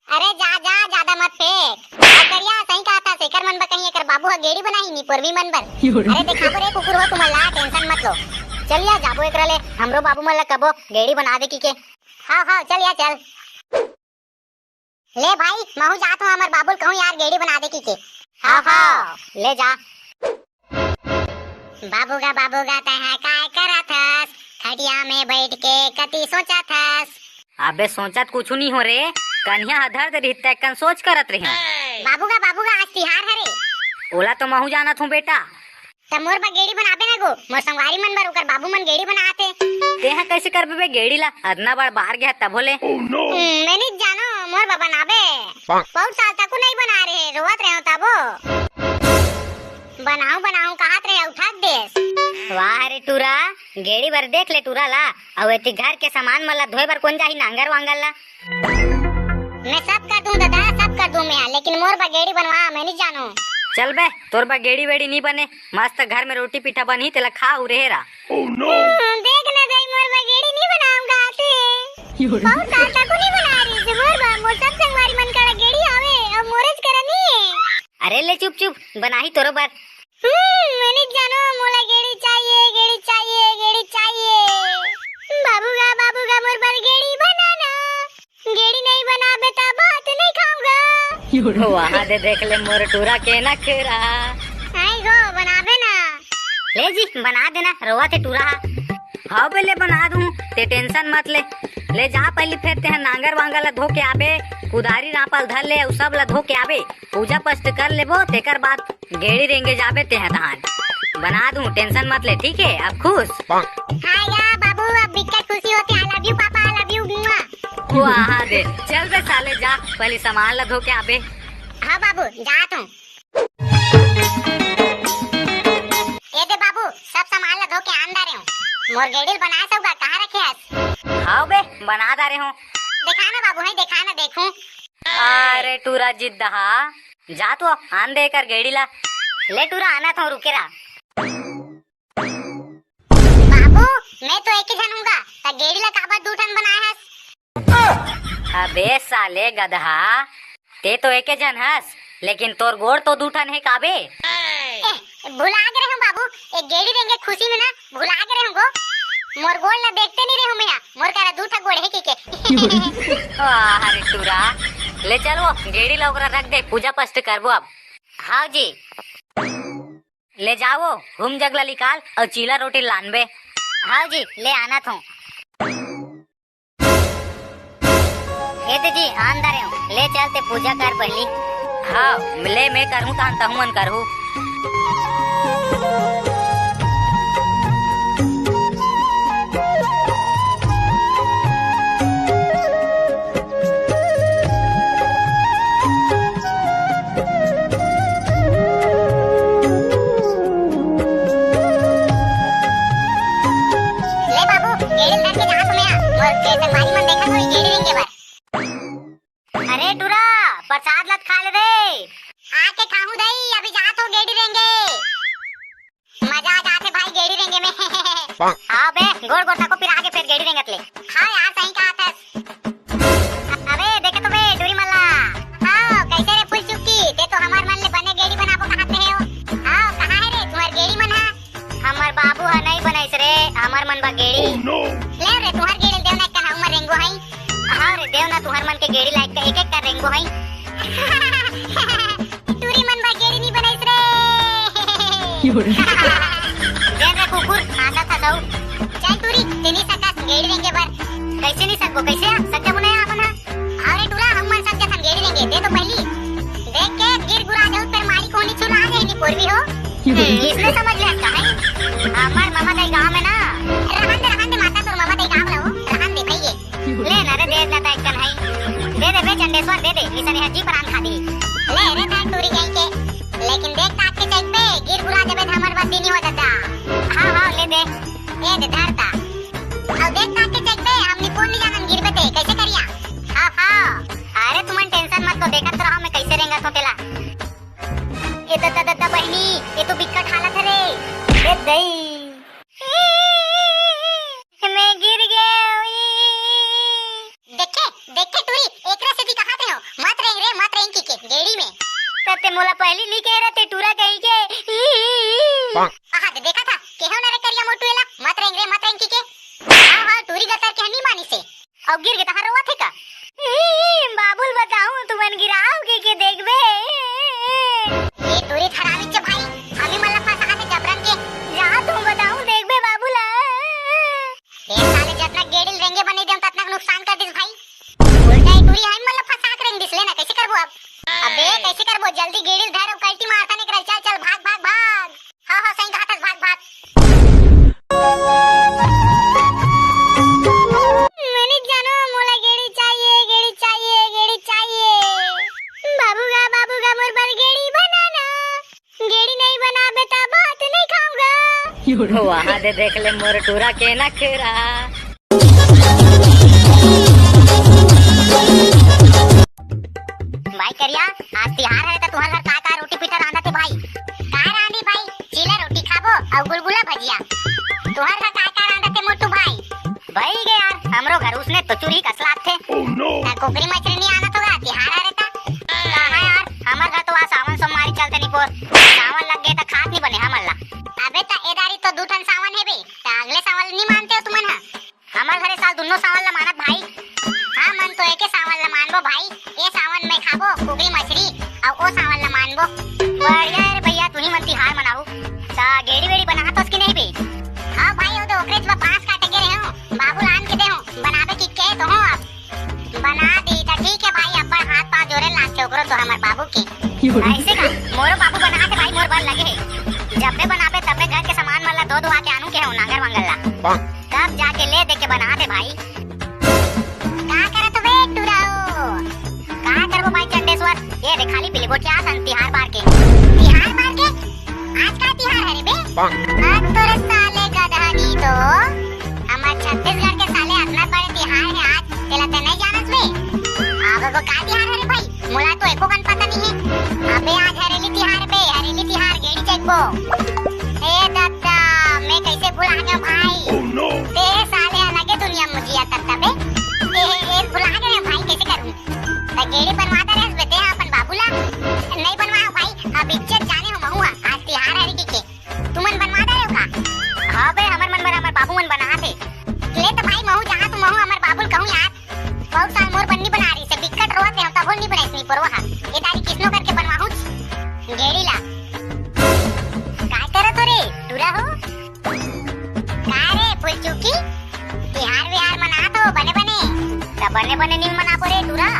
अरे जा, जा, ज्यादा मत फेंक। अउ करिया, सही कहा थस, एकर मन बर कहीं एकर बाबू हा गेड़ी बनाही नी, पोरवी मन बर। अरे देखाबो रे कुकुर हो तुमन ला, tension मत लो। चल या, जाबो एकरा ले, हमरो बाबू मन ला कबो गेड़ी बना दे की के। हाँ, हाँ, चल या, चल। ले भाई, महू जात हूँ, हमर बाबू ल कहूँ यार, गेड़ी बना दे की के। हाँ, हाँ, ले जा। बाबू गा, बाबू गा, तैं हा काय करत हस? खटिया में बैठ के कति सोचत हस? अबे सोचत कुछु नहीं हो रे, कनिहा हा धर दे रिहिस तैं कन सोच करत रहिस। बाबू गा, बाबू गा, आज तिहार हरे। ओला तो महू जानत हूँ बेटा। त मोर बर गेड़ी बनाबे ना गो, मोर संगवारी मन बर ओकर बाबू मन गेड़ी बनात हे। तेहा कैसे करबे बे गेड़ी ला? अतना बड़ बार गया तभो ले। हम्म, मैं नहीं जानो, मोर बर बनाबे। बहुत साल तक नहीं बना रहे, रोवत रहे तभो। बनाऊं, बनाऊं, कहत रहे, उठा देस। वाह रे टूरा, गेड़ी बर देख ले टूरा ला, अउ एती घर के सामान मन ला धोए बर कोन जाही नांगर वांगर ला? मैं सब कर दूं दादा, सब कर दूं मैं, लेकिन मोर बर गेड़ी बनवा, मैं नहीं जानूं। चल बे, तोर बर गेड़ी वेड़ी नहीं बने, मस्त घर में रोटी पीठा बनही, तेला खा अउ रहे रा। हम्म, देख ना दाई, मोर बर गेड़ी नहीं बनाऊंगा आते। बहुत साल तक नहीं बना रही से मोर बर, मोर सब संगवारी मन करा गेड़ी आवे, अउ मोरेच करा नहीं है। ले ले, चुप चुप, बनाही तोरो बर। हम्म, मनीष जानो, मोला गेड़ी चाहिए, गेड़ी चाहिए, गेड़ी चाहिए। बाबू गा, बाबू गा, मोर बर गेड़ी बनाना। गेड़ी नहीं बनाबे त भात नहीं खाऊंगा। वाह दे, देख ले मोर टूरा के नखरा। आई गो, बनाबे ना। ले जी, बना देना, रोवा थे टूरा हा। हाँ बे, ले बना दूं, ते tension मत ले। ले जा, पहली फेर ते नांगर वांगर ला धो के आबे, कुदारी रापल धर ले, उ सब ला धो के आबे। पूजा पाठ कर लेबो, तेकर बाद गेड़ी रेंगे जाबे तेहा धान। बना दूं, tension मत ले, ठीक है? अब खुश? हाँ या बाबू, अब बिकट खुशी होथे। I love you papa, I love you, मुआ। वाह दे, चल बे साले, जा, पहले सामान ला धो के आबे। हाँ बाबू, जात हूँ। ए दे बाबू, सब सामान ला धो के आन डारे हूँ। मोर गेड़ी ल बनाए सौगा, कहाँ रखे हस? हाँ बे, बना डारे हूँ। देखा ना बाबू, है देखा ना, देखूं। अरे टूरा जिद्दहा, जा तो आन दे एकर गेड़ी ला। ले टूरा, आना तो रुके रहा। बाबू, मैं तो एक ही झन हूँगा, त गेड़ी ला काबर दू ठन बनाए हस? अबे साले गदहा, ते तो एके झन हस, लेकिन तोर गोड़ तो दू ठन हे काबे? ए, भुला गे रहूं बाबू, एक गेड़ी रेंगे खुशी में ना, भुला गे रहूं गो। मोर गोड़ ला देखते नहीं रहूं मैं, मोर करा दू ठा गोड़ हे के के। वाह रे टूरा, ले चल वो गेड़ी ला ओकरा रख दे, पूजा पाठ करबो अब। हाँ जी, ले जावो, घूम जगला निकाल और चीला रोटी लानबे। हाँ जी, ले आना थो। ए दे जी, आन डारे हूँ, ले चल ते पूजा कर पहली। हाँ, ले मैं करहूँ, तहन तहु मन करहू। ले बाबू, गेड़ी धर के जात हूँ मैं, मोर के संगवारी मन देखत होही गेड़ी रेंगे बर। अरे टूरा, प्रसाद लत खा ले रे। आके खाहूँ दई, अभी जात हूँ गेड़ी रेंगे। मजा आ जाथे भाई गेड़ी रेंगे में। हाँ बे, गोड़ गोड़ तको पिरा के फेर गेड़ी रेंगत ले। हाँ यार, सही कहा थस। अबे देखे तो बे टूरी मल्ला। हाँ, कैसे रे फूल चुकी? ते तो हमार मन ले बने गेड़ी बनाबो कहत रहे हो। हाँ, कहाँ है रे तुम्हार गेड़ी मन हा? हमर बाबू हा नहीं बनाइस रे, हमर मन बा गेड़ी। ले रे, तुम्हार गेड़ी देव ना कहा उमर रेंगो हई। हाँ रे, देव ना तुम्हार मन के गेड़ी लायक एक एक कर रेंगो हई। टूरी मन बर गेड़ी नी बनाइस रे। जेन रे कुकुर, हाँसत हसऊ। चल टूरी, ते नी सकस गेड़ी रेंगे बर। कैसे नी सकबो, कैसे आ? सच्चा मुनया आपन हा। अरे टूरा, हम मन सक जथन गेड़ी रेंगे, दे तो पहली। देख के गिर गुरा जाऊ, पर मारी कोनी छुला दे नी पोरवी हो। हम्म, इसने समझ ले का है? हमार ममा दाई गाँव में ना। रहन दे, रहन दे माता, तोर ममा दाई गाँव रहो, रहन दे भैये। ले ना रे, दे ना ताई कन है। दे दे बे चंडेश्वर, दे दे, निसने हजी प्राण खा दी। ले रे ताई टूरी गई के। लेकिन देख ताक के चेक पे, गिर गुरा देबे त हमर बस नी हो दादा। हाँ, हाँ, ले दे। ए दे धरता। अब देख ताक के चेक पे, हमनी कोन नी जानन गिरबे ते, कैसे करिया? हाँ, हाँ। अरे तुमन tension मत लो, देखत रहो मैं कैसे रेंगत हो तेला। ए दद्दा, दद्दा बहिनी, ये तो बिकट हालत है रे। ए दई। मैं गिर गया। देखे, देखे टूरी, एकरा से भी कहा थे हो, मत रेंग रे, मत रेंग की के, गेड़ी में। त ते मोला पहली नी कहे रहते, टूरा कहीं के। आहा, दे देखा था, केहो ना रे करिया मोटू एला, मत रेंग रे, मत रेंग की के। हाँ, हाँ, टूरी गतर के नी मानी से। अउ गिर गे तहां रोवत हे का? ई, बाबू ल बताहूं, तुमन गिराव के, के देखबे। ए टूरी थरामी च भाई, हमी मन ल फंसा दे जबरन के। जा तुम बताहूं, देखबे बाबू ल। ए साले जतना गेड़ी ल रेंगे बने देम, ततना नुकसान कर दिस भाई। उल्टा ए टूरी हमी मन ल फंसा के रेंग दिस, ले ना, कैसे करबो अब? अबे, कैसे करबो? जल्दी गेड़ी ल धर अउ कल्टी मारथन एकरा ल, चल, चल, भाग, भाग, भाग। हाँ, हाँ, सही कहा थस, भाग, भाग। मनीष जानो, मोला गेड़ी चाहिए, गेड़ी चाहिए, गेड़ी चाहिए। बाबू गा, बाबू गा, मोर बर गेड़ी बनाना। गेड़ी नहीं बनाबे त भात नहीं खाऊंगा। वाह दे, देख ले मोर टूरा के नखरा। भाई करिया, आज तिहार हरे त तुहर घर का का रोटी पीठा रांधत हे भाई? का रांधी भाई? चीला रोटी खाबो अउ गुलगुला भजिया। तुहर घर का का रांधत हे मोटू भाई? भई गे यार, हमरो घर उसने तो चुरी कस लागथे। ना कुकरी मछरी नी आनत होगा, तिहार हरे त। कहाँ यार, हमर घर तो आज सावन सोमवारी चल तो सावन ला मानत भाई, हमन तो एके सावन ला मानबो भाई। ए सावन में खाबो कुकरी मछरी, अउ ओ सावन ला मानबो। बढ़िया रे भैया, तुही मन तिहार मनाहू। त गेड़ी वेड़ी बनात हस कि नहीं बे? हाँ भाई, ओ तो ओकरे च बांस काटे के रहे हो, बाबू लान के दे हो, बनाबे कि के तो हो अब। बना दी त ठीक है भाई, अपन हाथ पाँव जोरे लागथे ओकरो तो हमर बाबू के। ऐसे का? मोरो बाबू बनात हे भाई, मोर बर लगे हे। जब भी बनाबे तब भी घर के सामान मन ला धो धुआ के आनू के हो, नांगर वांगर ला। तब जाके ले दे के बनात हे भाई। का करत हो बे टुराओ? का करबो भाई चंडेश्वर? ये रे खाली बिलगोटिया सन तिहार बार के। तिहार बार के? आज का तिहार हरे बे? अत तोरे साले गधा की तो। हमर छत्तीसगढ़ के साले अतना बड़े तिहार हे आज, तेला ते नहीं जानत बे? अब वो का तिहार हरे भाई? मोला तो एको कन पता नहीं हे। अबे आज हरेली तिहार बे, हरेली तिहार गेड़ी चेकबो। ए दद्दा, मैं कैसे भुला गया भाई? ते साले अलगे दुनिया में जिया करता बे। ए, ए, ए, भुला गए भाई, कैसे करूं? त गेड़ी बनवा दे रेस बे, ते हा अपन बाबू ला। नहीं बनवाओ भाई, अब इज्जत जाने हो महू हा, आज तिहार हरे की के। तुमन बनवा दे रेहो का? हाँ बे, हमर मन बर हमर बाबू मन बनात हे। ले त भाई महू जहाँ तू महू हमर बाबू ल कहूँ यार। बहुत साल मोर बन्नी बना रही से, बिकट रोवत हे, तभो नहीं बनाइस नहीं पोरवा हा। ये दारी किसनो करके बनवाहूँ गेड़ी ला। काय करत हो रे, टूरा हो? का रे फुलचुकी, तिहार विहार मनात हो बने बने? त बने बने नहीं मनाबो रे टूरा।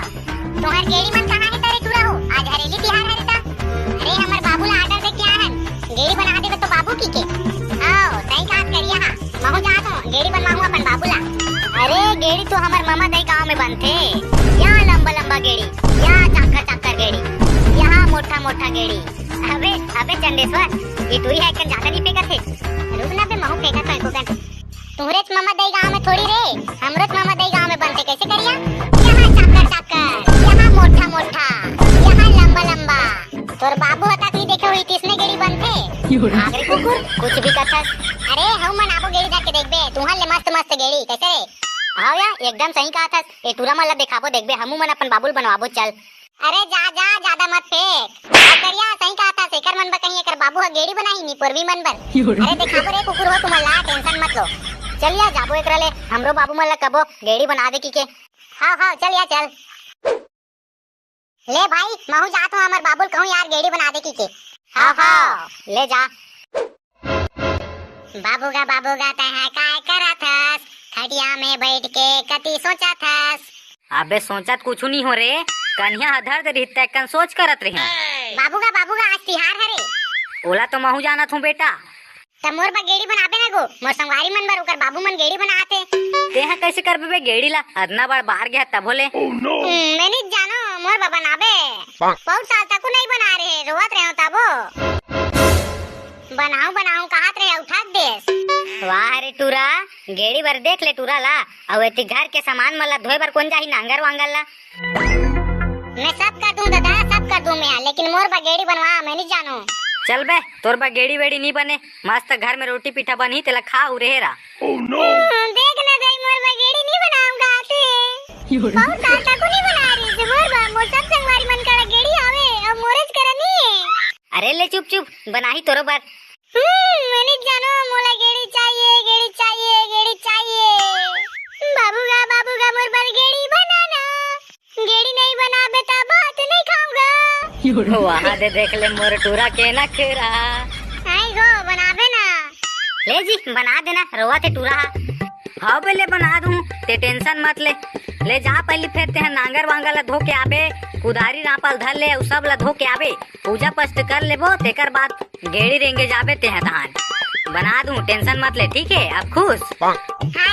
तुहर गेड़ी मन कहाँ हे तरे टूरा हो? आज हरेली तिहार हरे ता। अरे हमर बाबू ला order दे के आहन, गेड़ी बना देबे तो बाबू की के। आओ, सही काज करिया हा। महू जात हो, गेड़ी बनवाहूँ अपन बाबू ला। अरे गेड़ी तो हमर ममा दई गांव में बनथे। या लंबा लंबा गेड़ी, या चाकर चाकर गेड़ी, यहाँ मोटा मोटा गेड़ी। अबे, अबे चंडेश्वर, ये टूरी हा एक कन ज्यादा नहीं फेंकत हे। रुक ना बे, महू फेंकत हो एको कन। तुहरेच ममा दई गांव में थोड़ी रे, हमरोच ममा दई गांव में बनथे, कैसे करिया? यहाँ चाकर चाकर, यहाँ मोटा मोटा, यहाँ लंबा लंबा। तोर बाबू हा तक नहीं देखे होही, तिसने गेड़ी बनथे। आगरी कुकुर, कुछ भी कथस। अरे, हऊ मन आबो गेड़ी धर के देखबे, तुहर ले मस्त मस्त गेड़ी, कैसे रे? हाव या, एकदम सही कहा थस। ए टूरा मन ला देखाबो, देखबे, हमू मन अपन बाबू ल बनवाबो, चल। अरे जा, जा, ज्यादा मत फेंक। अब करिया सही कहा थस, एकर मन बर कहीं एकर बाबू ह गेड़ी बनाही नी, पोरवी मन बर। अरे देखाबो रे कुकुर हो तुमन ला, tension मत लो। चल या, जाबो एकरा ले, हमरो बाबू मन ला कबो गेड़ी बना दे की के। हाव, हाव, चल या, चल। ले भाई, महू जात हूँ, हमर बाबू ल कहूँ यार, गेड़ी बना दे की के। हाव, हाव, ले जा। बाबू गा, बाबू गा, तैं हा काय करत हस? खटिया में बैठ के कति सोचत हस? अबे सोचत कुछु नहीं हो रे, कनिहा हा धर दे रहिस तैं कन सोच करत रहिस। बाबू गा, बाबू गा, आज तिहार हरे। ओला तो महू जानत हूँ बेटा। त मोर बर गेड़ी बनाबे ना गो, मोर संगवारी मन बर ओकर बाबू मन गेड़ी बनात हे। तेहा कैसे करबे बे गेड़ी ला? अतना बड़ बार गया तभो ले। हम्म, मैं नहीं जानो, मोर बर बनाबे। बहुत साल तक नहीं बना रहे, रोवत रहे हो तबो। बनाऊं बनाऊं कहत रहे, उठा देस। वाह रे टूरा, गेड़ी बर देख ले टूरा ला, अउ एती घर के सामान मन ला धोए बर कोन जाही नांगर वांगर ला? मैं सब कर दूं दादा, सब कर दूं मैं, लेकिन मोर बर गेड़ी बनवा, मैं नहीं जानूं। चल बे, तोर बर गेड़ी वेड़ी नहीं बने, मस्त घर में रोटी पीठा बनही, तेला खा अउ रहे रा। हम्म, देख ना दाई, मोर बर गेड़ी नहीं बनाऊंगा आते। बहुत साल तक नहीं बना रही, मोर बर, मोर सब संगवारी मन करा गेड़ी आवे, अउ मोरेच करा नहीं है। अरे ले चुप चुप, बनाही तोरो बर। हम्म, मैं नहीं जानो, मोला गेड़ी चाहिए, गेड़ी चाहिए, गेड़ी चाहिए। बाबू गा, बाबू गा, मोर बर गेड़ी बनाना। गेड़ी नहीं बनाबे त भात नहीं खाऊंगा। वाह दे, देख ले मोर टूरा के नखरा। आई गो, बनाबे ना। ले जी, बना देना, रोवत हे टूरा हा। हाव बे, ले बना दूं, ते tension मत ले। ले जा पहली फेर तेहा नांगर वांगर ला धो के आबे, कुदारी रांपा ल धर ले, अउ सब ला धो के आबे। पूजा पाठ कर लेबो, तेकर बाद गेड़ी रेंगे जाबे तेहा धान। बना दूं, tension मत ले, ठीक है? अब खुश? हाँ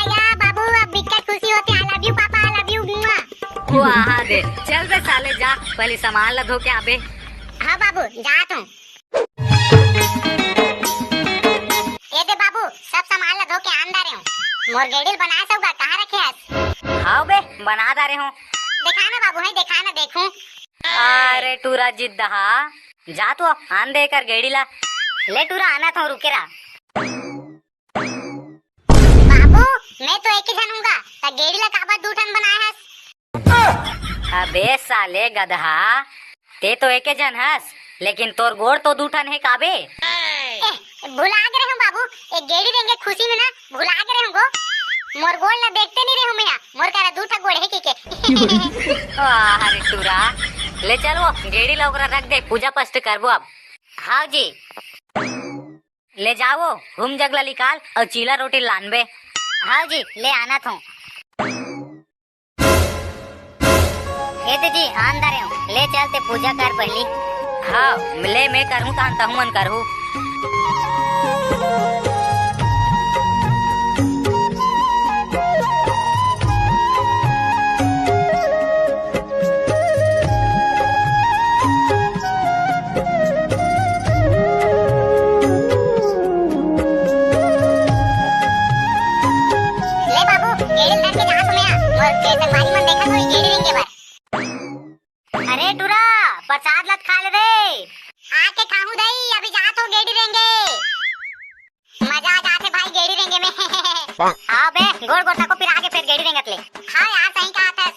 या बाबू, अब बिकट खुशी होथे। I love you papa, I love you, मुआ। वाह दे, चल बे साले, जा, पहली सामान ला धो के आबे। हाँ बाबू, जात हूँ। ए दे बाबू, सब सामान ला धो के आन डारे हूँ। मोर गेड़ी ल बनाए सउगा, कहाँ रखे हस? हाव बे, बना डारे हूँ। देखा ना बाबू, है देखा ना, देखूं। अरे टूरा जिद्दहा, जा तो आन दे एकर गेड़ी ला। ले टूरा, आना था, रुके रहा। बाबू, मैं तो एक ही झन हूँगा, त गेड़ी ला काबर दू ठन बनाए हस? अबे साले गदहा, ते तो एके झन हस, लेकिन तोर गोड़ तो दू ठन हे काबे? ए, भुला गे रहे हूँ बाबू, एक गेड़ी रेंगे खुशी में ना, भुला गे रहे हूँ गो। मोर गोड़ ला देखते नहीं रहे हो मैया, मोर करा दू ठा गोड़ हे के के। वाह रे टूरा, ले चल वो गेड़ी ला ओकरा रख दे, पूजा पाठ करबो अब। हाँ जी, ले जाओ, घूम जग ला निकाल अउ चीला रोटी लानबे। हाँ जी, ले आना थो। ए दे जी, आन दे रहे हो, ले चल ते पूजा कर पहली। हाँ, ले मैं करहूँ, तहन तहु मन करहू। ले बाबू, गेड़ी धर के जात हूँ मैं, मोर के संगवारी मन देखत होही गेड़ी रेंगे बर। अरे टूरा, प्रसाद लत खा ले रे। आके खाहूँ दई, अभी जात हूँ गेड़ी रेंगे। मजा आ जाथे भाई गेड़ी रेंगे में। हाँ बे, गोड़ गोड़ तको फिर आगे फिर गेड़ी रेंगत ले। हाँ यार, सही कहा थस।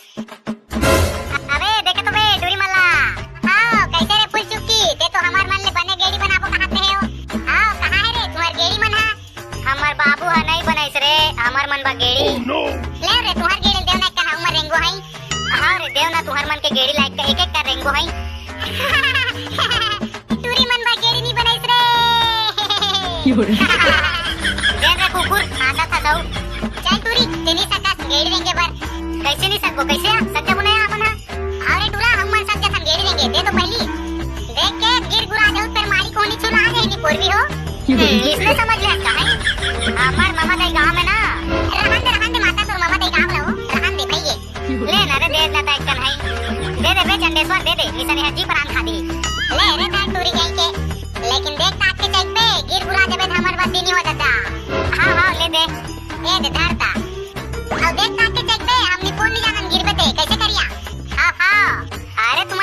अबे देखे तो बे टूरी मल्ला। हाँ, कैसे रे फूल चुक्की, ते तो हमार मन ले बने गेड़ी बनाबो कहत रहे हो। हाँ, कहाँ है रे तुम्हार गेड़ी मन हा? हमर बाबू ह नहीं बनाइस रे, हमर मन बा गेड़ी। ले रे, तुहर गेड़ी देव ना, कहा उमर रेंगो हई। हाँ रे, देव ना, तुहर मन के गेड़ी लायक एक एक कर रेंगो हई। टूरी मन बा गेड़ी नहीं बनाइस रे। देख रे कुकुर, आता था सऊ। चल टूरी, तेनी सकस गेड़ी रेंगे बर। कैसे नहीं सकबो, कैसे आ? सच्चा बुनाया अपन हा। अरे टूरा, हम मन सब जथन गेड़ी रेंगे, दे तो पहली। देख के गिर गुरा जाऊ, तेर मारी कोनी छुला दे नी पोरवी हो। हम्म, इसने समझ ले कहाई। हमार मामा दाई गांव में ना। रहन दे, रहन दे माता, तोर मामा दाई गांव ला हो। रहन दे भैये। ले ना रे, दे ना ताई कन्हई। दे दे बे चंडेश्वर, दे दे। निसने हजी पर आन खा दी। ले रे धर टूरी गई के। लेकिन देख ताक के चेक पे, गिर गुरा जबे हमर बस नहीं हो दादा। हाँ, हाँ, ले दे। ए दे धर ता। अब देख ताक के चेक पे, हमनी कोन नहीं जानन गिरबे ते, कैसे करिया? हाँ, हाँ। अरे तुम